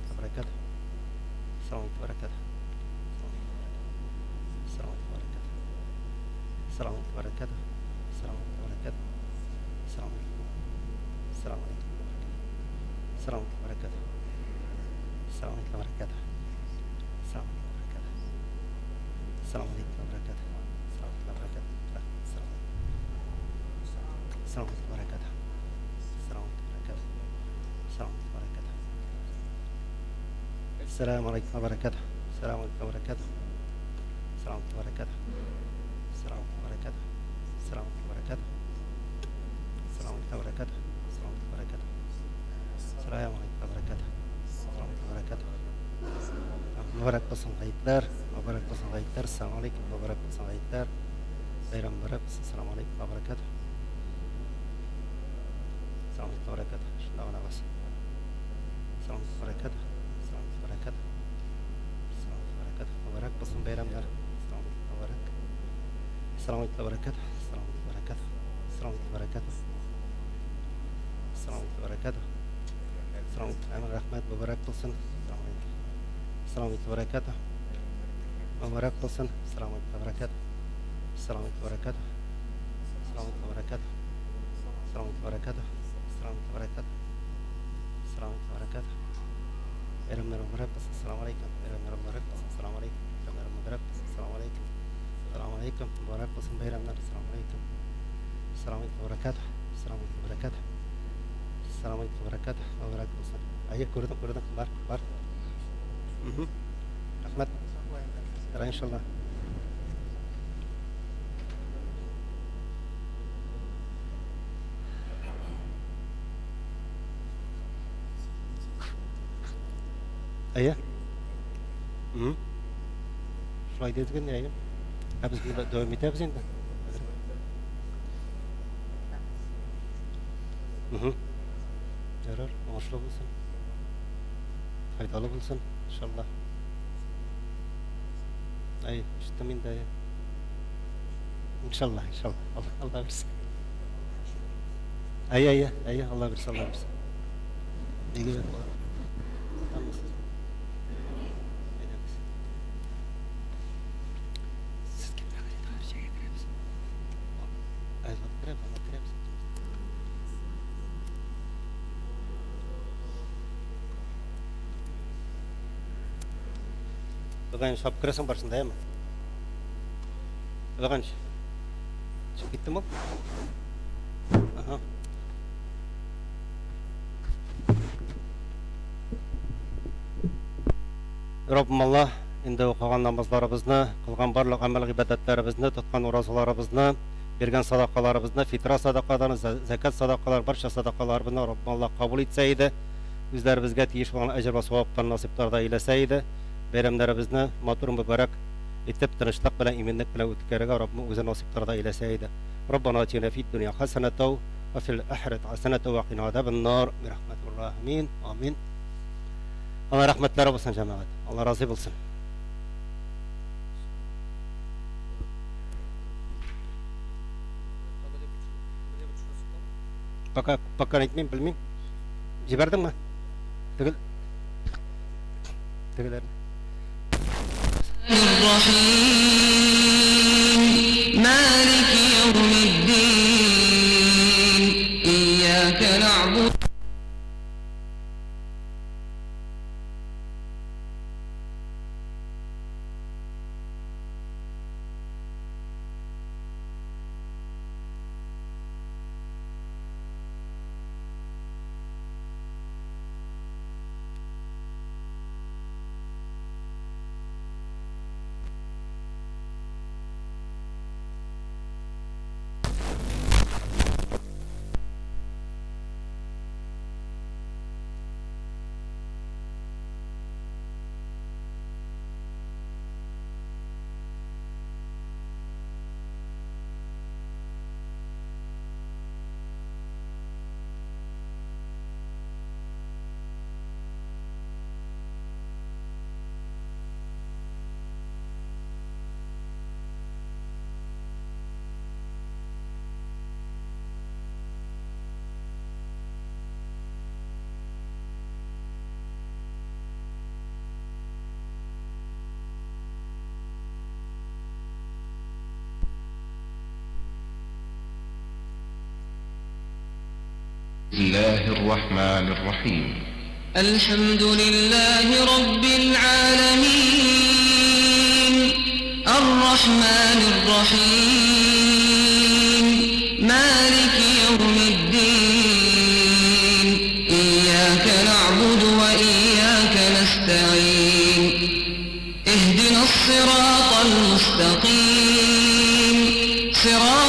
алейкум ва баракатуһ. Ассаламу алейкум. Ассаламу алейкум ва баракатуһ. Ассаламу алейкум ва баракатуһ. Ассаламу алейкум ва баракатуһ. Ассаламу алейкум ва баракатуһ. Ассаламу алейкум ва баракатуһ. Ассаламу алейкум. Ассаламу алейкум ва баракатуһ. Ассаламу алейкум ва баракатуһ. Ассаламу алейкум ва баракатуһ. Ассаламу алейкум ва баракатуһ. Ассаламу алейкум ва баракатуһ. Ассаламу алейкум ва баракатуһ. Ассаламу алейкум ва баракатуһ. Ассаламу алейкум ва баракатуһ. Ассаламу алейкум ва баракатуһ. Ассаламу алейкум ва баракатуһ. Ассаламу алейкум ва баракатуһ. Ассаламу алейкум ва баракатуһ. Ассаламу алейкум ва баракатуһ. Ассаламу алейкум ва баракатуһ. Ассаламу алейкум ва баракатуһ. Ассаламу алейкум ва баракатуһ. Ассаламу алейкум ва баракатуһ. Ассаламу алейкум ва баракатуһ. Мөбарәк булсын гаетләр, мөбарәк булсын гаетләр. Ассаламу алейкум, мөбарәк булсын гаетләр. Бәйрәм мөбарәк булсын. Ассаламу алейкум ва баракатуһ. Ассаламу алейкум ва баракатуһ. Шунда гына бас. Ассаламу алейкум ва баракатуһ. Ассаламу алейкум ва баракатуһ. Ассаламу алейкум ва баракатуһ. Мөбарәк булсын бәйрәмнәр. Ассаламу алейкум ва баракатуһ. Ассаламу алейкум ва баракатуһ. Ассаламу алейкум ва баракатуһ. Ассаламу алейкум ва баракатуһ. Ассаламу алейкум ва баракатуһ. Ассаламу алейкум. Рәхмәт, мөбарәк булсын. Ассаламу алейкум. Ассаламу алейкум ва баракатуһ. Мөбарәк булсын. Ассаламу алейкум ва баракатуһ. Ассаламу алейкум ва баракатуһ. Ассаламу алейкум ва баракатуһ. Ассаламу алейкум ва баракатуһ. Ассаламу алейкум ва баракатуһ. Ассаламу алейкум ва баракатуһ. Бәйрәмнәр мөбарәк булсын. Ассаламу алейкум. Бәйрәмнәр мөбарәк булсын. Ассаламу алейкум. Бәйрәмнәр. Ассаламу алейкум. Ассаламу алейкум. Мөбарәк булсын бәйрәмнәр. Ассаламу алейкум. Ассаламу алейкум баракатух. Ассаламу алейкум баракатух. Ассаламу алейкум баракатух. Мөбарәк булсын. Әйе, күрдем, күрдем. Бар, бар. Мгм. Рәхмәт. Ярай, иншалла. Әйе. Мгм. Шулай дидек инде, әйе. Ә без монда дәвам итәбез инде. Мгм. Ярар, уңышлы булсын. Файдалы булсын, иншалла. Әй, ишеттем инде, әйе. Иншалла, иншалла. Алла, Алла бирсен. Әйе, әйе, әйе, Алла бирсен, Алла бирсен. Бик әйбәт була. Сатаммы сез? Әйдәгез. Сез кемнәр хәрҗәгә керәбез? Әй, керәбез, анда керәбез. Туган шап керәсең барсында, әйеме? Туган чыгып киттеме ул? Ага. Раббым Аллаһ, инде укыган намазларыбызны, кылган барлык гамәл гыйбадәтләребезне, тоткан уразаларыбызны, биргән садакаларыбызны, фитра садакаларын, зәкят садакаларын, барча садакаларыбызны Раббым Аллаһ кабул итсә иде, үзләребезгә тиеш булган әҗер вә саваптан насыйплар да әйләсә иде. Бәйрәмнәребезне матур мөбарәк итеп, тынычлык белән, иминлек белән үткәрергә Раббым үзе насыйплар да әйләсә иде. Раббана атина фид дөнья хәсәнәтәү вә фил ахирәти хәсәнәтәү вә кина азабан нар. Бирахмәтикәр рахимин. Амин. Алла рәхмәтләре булсын, җәмәгать. Алла разый булсын. Пока, пока әйтмим, белмим. Җибәрдеңме? Тегел. Тегеләрне. مالك يوم الدين إياك نعبد الله الرحمن الرحيم الحمد لله رب العالمين الرحمن الرحيم مالك يوم الدين إياك نعبد وإياك نستعين اهدنا الصراط المستقيم صراط